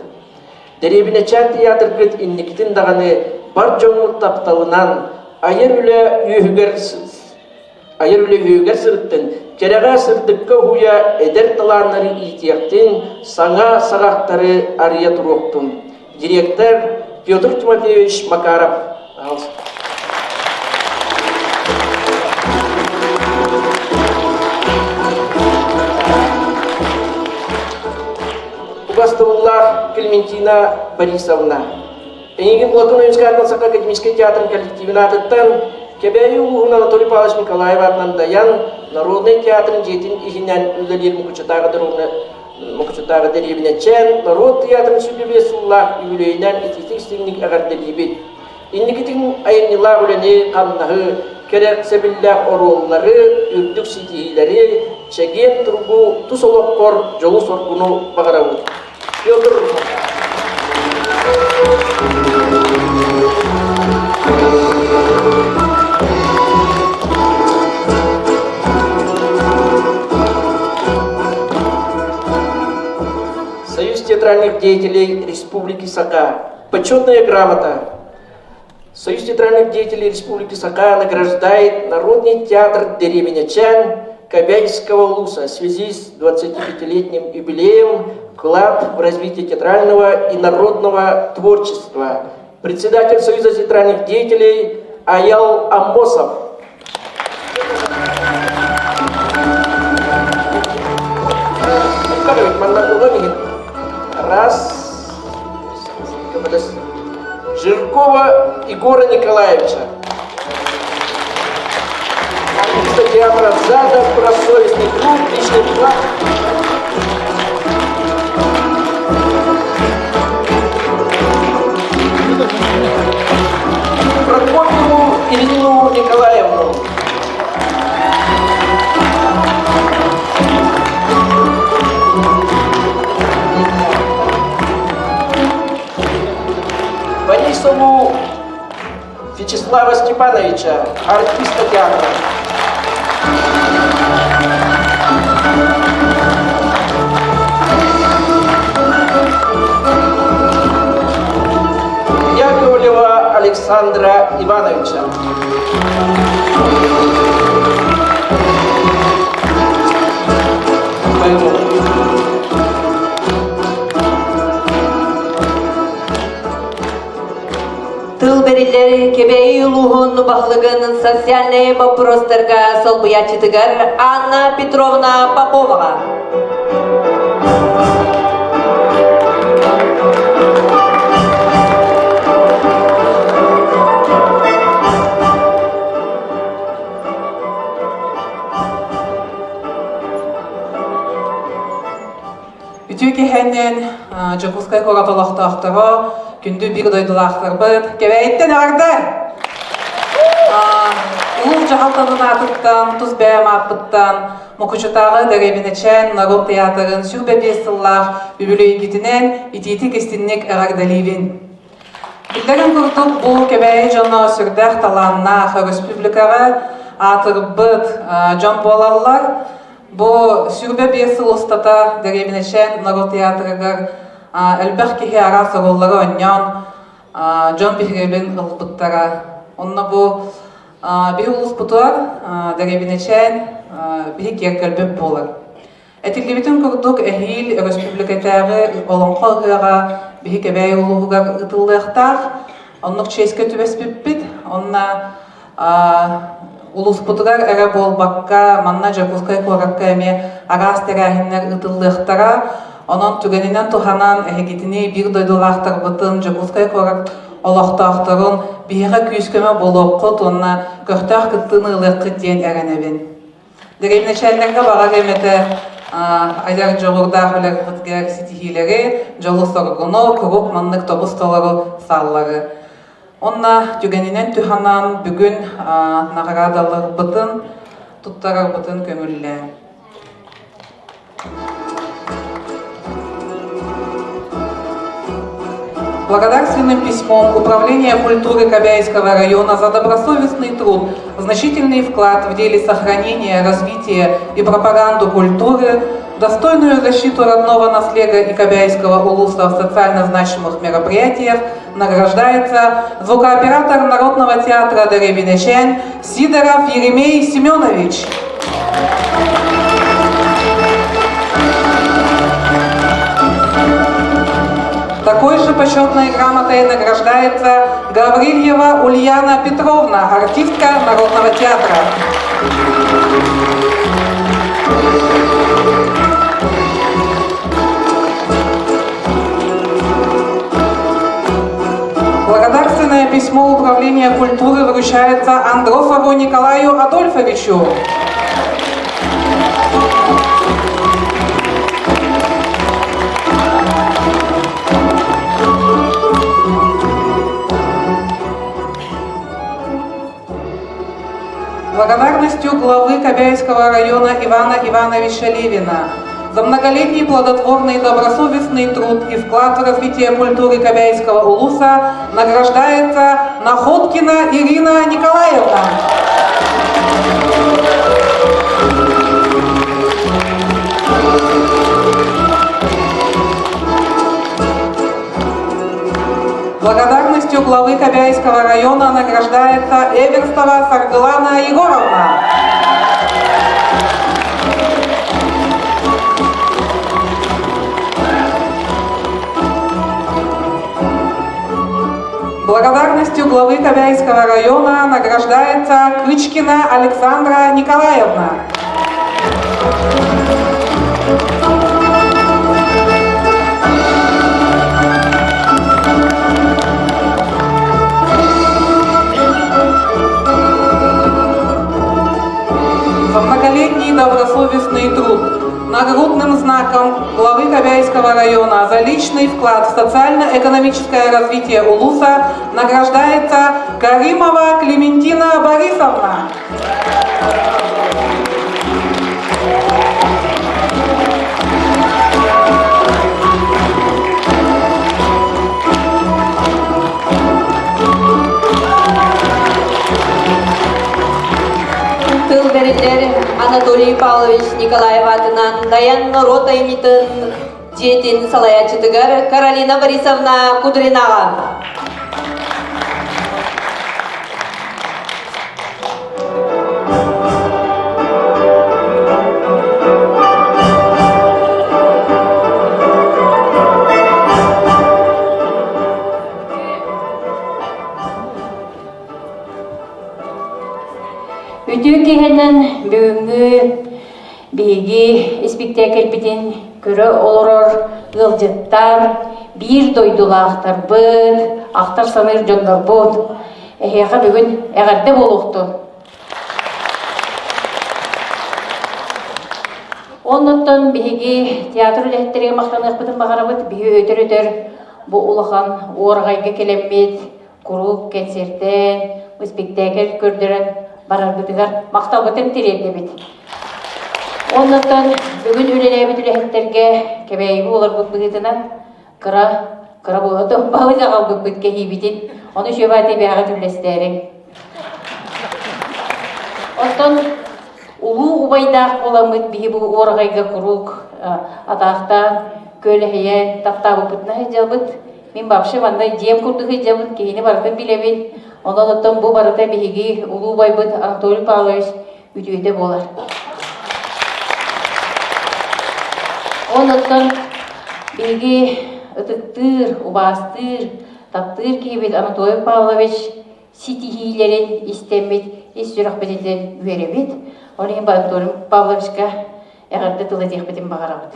Дэриэбинэчээн тыйаатыргыт инникитин даҕаны бар дьоҥҥут тапталынан, айар үлэ үөһүгэр айар үлэ үөһүгэр сырыттын, кэрэҕэ сырдыкка уһуйа эдэр талааннары иитиэхтин, саҥа саҕахтары арыйа туруохтун. Директор Петр Тимофеевич Макаров. Убастабыллаах Клементина Борисовна, Эйигин Платон Ойуунскай аатынан Саха академическай театрын коллективин аатыттан Кэбээйи улууһун Анатолий Павлович Николаев аатынан Дайан народнай театрын дьиэтин иһинэн үлэлиир Мукучутааҕы Мукучутааҕы дэриэбинэчээн норуот театрын 105 сыллаах үбүлүөйүнэн итиитик-истиҥник эҕэрдэлиибит. Инникитин айымньылаах үлэни, хамнаһы, кэрэхсэбиллээх оруоллары, үрдүк ситиһиилэри, чэгиэн туругу, тус олоххор дьолу-соргуну баҕарабыт. Петр Руфов. театральных деятелей Республики Саха. Почетная грамота. Союз театральных деятелей Республики Саха награждает Народный театр Деревня-Чан Кобяйского улуса в связи с 25-летним юбилеем вклад в развитие театрального и народного творчества. Председатель Союза театральных деятелей Аял Амосов. Раз. Жиркова Егора Николаевича. Артиста театра «За добросовестный труд», личный вклад. Прокопьеву Ирину Николаевну. Борисову Вячеслава Степановича, артиста театра. Яковлева Александра Ивановича. Тыл бэриллэр Кэбээйи улууһун баһылыгын социальнай боппуруостарга солбуйааччытыгар Анна Петровна Поповаҕа. Үтүө киһинэн Дьокуускай куорат олохтоохторо, күндү биир дойдулаахтарбыт, Кэбээйиттэн эҕэрдэ! Улуус дьаһалтатын аатыттан, тус бэйэм ааппыттан Мукучутааҕы дэриэбинэчээн норуот театрын 25 сыллаах үбүлүөйгүтүнэн итиитик-истинник эҕэрдэлиибин. Биллэрин курдук, бу Кэбээйи дьоно сүрдээх талааннаах, өрөспүүбүлүкэҕэ аатырбыт дьон буолаллар. Бу 25 сыл устата дэриэбинэчээн норуот театрыгар элбэх киһи араас оруоллары оонньоон дьон биһирэбилин ылбыттара. Онно бу биһи улууспутугар дэриэбинэчээн биһи киэргэлбит буолар. Этиллибитин курдук, эһиил өрөспүүбүлүкэтээҕи Олоҥхо ыһыаҕа биһи Кэбээйи улууһугар ыытыллыахтаах. Оннук чиэскэ түбэспиппит. Онно улууспутугар эрэ буолбакка, манна Дьокуускай куоракка эмиэ араас тэрээһиннэр ыытыллыахтара. Онон түгэнинэн туһанан эһигитини биир дойдулаахтарбытын Дьокуускай куорат олохтоохторун биһиэхэ күүс-көмө буолуоххут уонна көхтөөх кыттыыны ылыаххыт диэн эрэнэбин. Дэриэбинэчээллэргэ баҕар эмэтэ айар дьоҕурдаах үлэҕитигэр ситиһиилэри, дьолу-соргуну, куруук маннык тобус-толору сааллары. Онно түгэнинэн туһанан бүгүн наҕараадаларбытын туттарарбытын көҥүллээн. Благодарственным письмом Управления культуры Кобяйского района за добросовестный труд, значительный вклад в деле сохранения, развития и пропаганду культуры, достойную защиту родного наследия и Кобяйского улуса в социально значимых мероприятиях награждается звукооператор Народного театра Деревинечен Сидоров Еремей Семенович. Такой же почетной грамотой награждается Гаврильева Ульяна Петровна, артистка Народного театра. Благодарственное письмо Управления культуры вручается Андросову Николаю Адольфовичу. Благодарностью главы Кобяйского района Ивана Ивановича Левина за многолетний плодотворный и добросовестный труд и вклад в развитие культуры Кобяйского улуса награждается Находкина Ирина Николаевна. Благодарностью главы Кобяйского района награждается Эверстова Саргылана Егоровна. Благодарностью главы Кобяйского района награждается Кычкина Александра Николаевна. За многолетний добросовестный труд нагрудным знаком главы Кобяйского района за личный вклад в социально-экономическое развитие Улуса награждается Каримова Клементина Борисовна. Тыл бэриллэр Анатолий Павлович Николаев аатынан Даян норуот айымньытын дьиэтин салайааччытыгар Каролина Борисовна Кудринаҕа. Үтүө киһинэн бүгүҥҥү биһиги испиктээкилбитин көрө олорор ыалдьыттар, биир дойдулаахтарбыт, ахтар-саныыр дьоннорбут эһиэхэ бүгүн эҕэрдэ буолуохтун! Оннуттан биһиги театр үлэһиттэригэр махтаныахпытын баҕарабыт. Биһиги өтөр-өтөр бу улахан уораҕайга кэлэммит, куруук кэнсиэртээн, испиктээкил көрдөрөн барарбытыгар махталбытын тириэрдэбит. Оннуттан бүгүн үлэлээбит үлэһиттэргэ Кэбээйигэ олорбут быһыытынан кыра кыра буола балык аҕалбыппыт кэһиибитин, ону үчүгэй бэйэҕит үллэстээриҥ. Оттон улуу убайдаах буоламмыт биһи бу уораҕайга куруук атаахтаан, күөлэһийэн, таптаабыппытына сылдьабыт. Мин вообще манна дьиэм курдук сылдьабын, киһини барытын билэбин. Онон оттон бу барыта биһиги улуу убайбыт Анатолий Павлович үтүөтэ буолар. Онон биһиги ытыктыыр, убаастыыр, таптыыр киһибит Анатолий Павлович ситиһиилэрин истэммит, ис сүрэхпититтэн үөрэбит. Ол иһин Анатолий Павловичка эҕэрдэ тыл этиэхпитин баҕарабыт.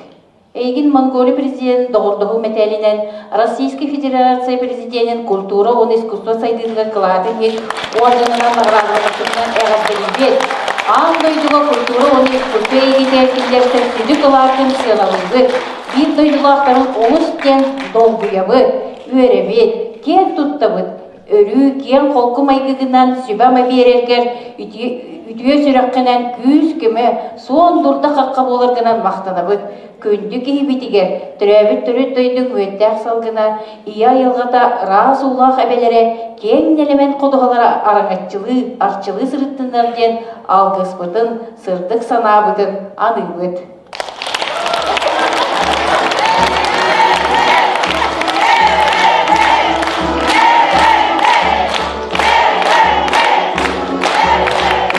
Эйигин Монголия президенин доҕордоһуу мэтээлинэн Российскай Федерация президенин культура уонна искусство сайдыытыгар кылаатын иһин орденынан наҕараадаланаргытынан эҕэрдэлиибит! Аан дойдуга культура уонна искусство эйгэтигэр киллэрсэр сүдү кылаатын сыаналыыбыт! Биир дойдулаахтарын олус диэн долгуйабыт, үөрэбит, киэн туттабыт! Өрүү киэҥ-холку майгыгынан сүбэ-ама биэрэргэр үтүө сүрэххинэн күүс-көмө, суон дурда-хахха буоларгынан махтанабыт. Күндү киһибитигэр, төрөөбүт төрүт дойдуҥ үөттээх салгына, ийэ айылҕата ыраас уулаах эбэлэрэ киэҥ нэлэмэн ходуһалара араҥаччылыы, арчылыы сырыттыннар диэн алгыспытын, сырдык санаабытын аныыбыт.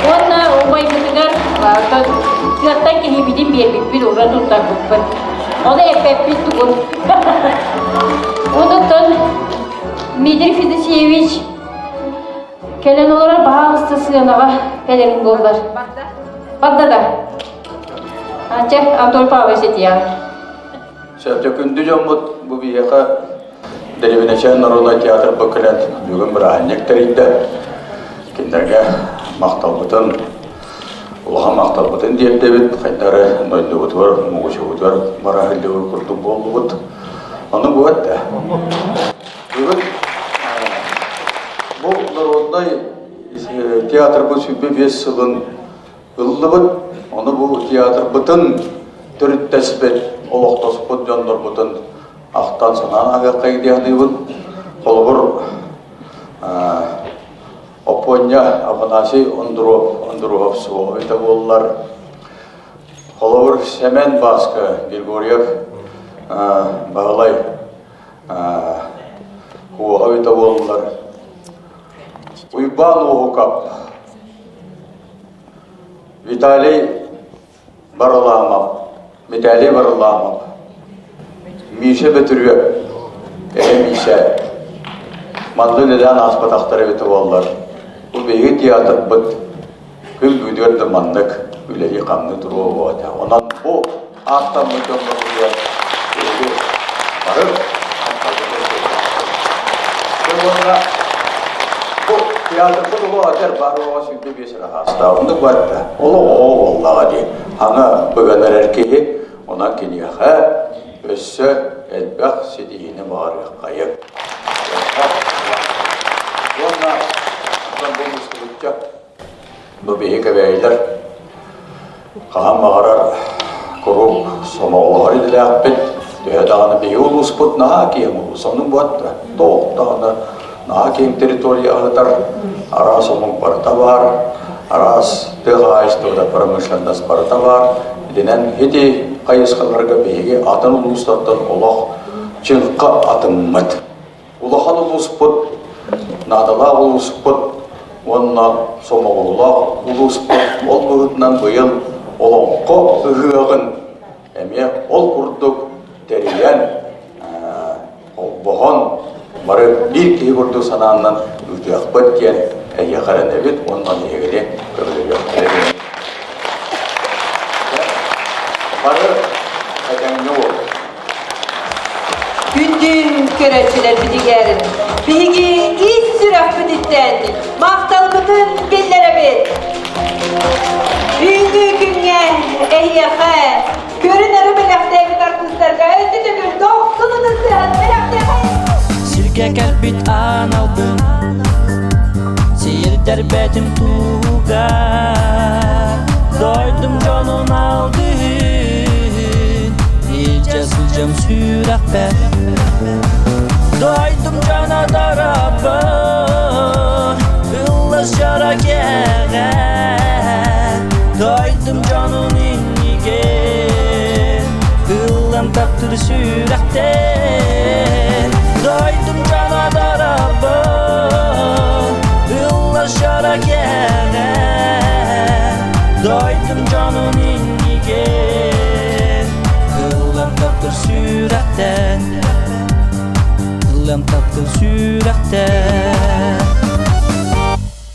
Уонна убайбытыгар тыаттан киһибитин биэрбиппит уже туттарбыппыт. Ону эппэппит тугун. Онуттан Дмитрий Федосеевич кэлэн олорор баһаалыста сыанаҕа кэлэрин буоллар. Барда да. Чэ, Анатолий Павлович этиэҕэ. Сөптө күндү дьоммут бу биһиэхэ Дэриэбинэчээн народнай театр кэлэн бүгүн бырааһынньык тэрийдэ. Кинилэргэ махталбытын, улахан махталбытын тиэрдэбит. Хайдары дойдубутугар, Мугучубутугар бара сылдьыбыт курдук буоллубут. Ону бу этэ. Бүгүн бу народнай театрбыт 25 сылын ыллыбыт. Ону бу театрбытын төрүттэспит, олохтоспут дьоннорбутун ахтан-санаан аһыахха диэхтиибин. Холобур, Оппуонньа Афанасий Ондуруоп, Ондуруоп суоҕа эбитэ буоллар. Холобур, Сэмэн Бааска Григорьев Баһылай. Куоһа эбитэ буоллар Уйбаан Уоһукап, Виталий Барылаамап, Митээлий Барылаамап, Миша Бөтүрүөп, эһэ Миша манна үлэлээн ааспатахтар эбитэ буоллар, бу биһиги театрбыт күн бүгүнүгэр да маннык үлэлии-хамныы туруо этэ. Онон бу ааттаммыт дьоннорбутугар биһиги бары уонна бу театрбыт олох эдэр баар оҕо 25 эрэ саастаах. Оннук барда. Олох оҕо буоллаҕа дии. Хаҥа быган эрэр киһи, онон киниэхэ өссө элбэх ситиһиини баҕарыаххайыҥ. Уонна бу мустубучча Бу биһи кэбээйилэр хаһан баҕарар куруук сомоҕолоһор идэлээхпит. Төһө даҕаны биһи улууспут наһаа киэҥ улуус, оннук буолла. Туох даҕаны наһаа киэҥ территория аһытар, араас омук барыта баар, араас тыа хаһаайыстыбата, промышленность барыта баар. Итинэн ити хайысхаларга биһиги атын улуустартан олох чыҥха атыммыт. Улахан улууспут, наадалаах улууспут уонна сомоҕолоох улууспут ол быһыытынан быйыл Олоҥхо ыһыаҕын эмиэ ол курдук тэрийэн, холбоһон, бары биир киһи курдук санааннан ыытыахпыт диэн эһиэхэ эрэнэбит уонна биһигини көмөлөһүөхтэрэ диэн. Бары этэҥҥэ буолуҥ. Күндү көрөөччүлэрбитигэр биһиги ис сүрэхпититтэн махталбытын биллэрэбит. Бүгүҥҥү күҥҥэ эһиэхэ көрү-нары бэлэхтээбит артыыстарга өссө төгүл дохсун ытыстыһан бэлэхтээхэй! Сиргэ кэлбит аналбын сирдэрбэтим туһугар дойдум дьонун алгыһын илдьэ сылдьам сүрэхпэр дойдум дьоно доробо ыллас дьоро кэҕэ дойдум дьонун иннигэр ыллам таптыр сүрэхтэн дойдум дьоно доробо ыллас дьоро кэҕэ дойдум дьонун иннигэр ыллам таптыр сүрэхтэн ыллам таптыр сүрэхтэн.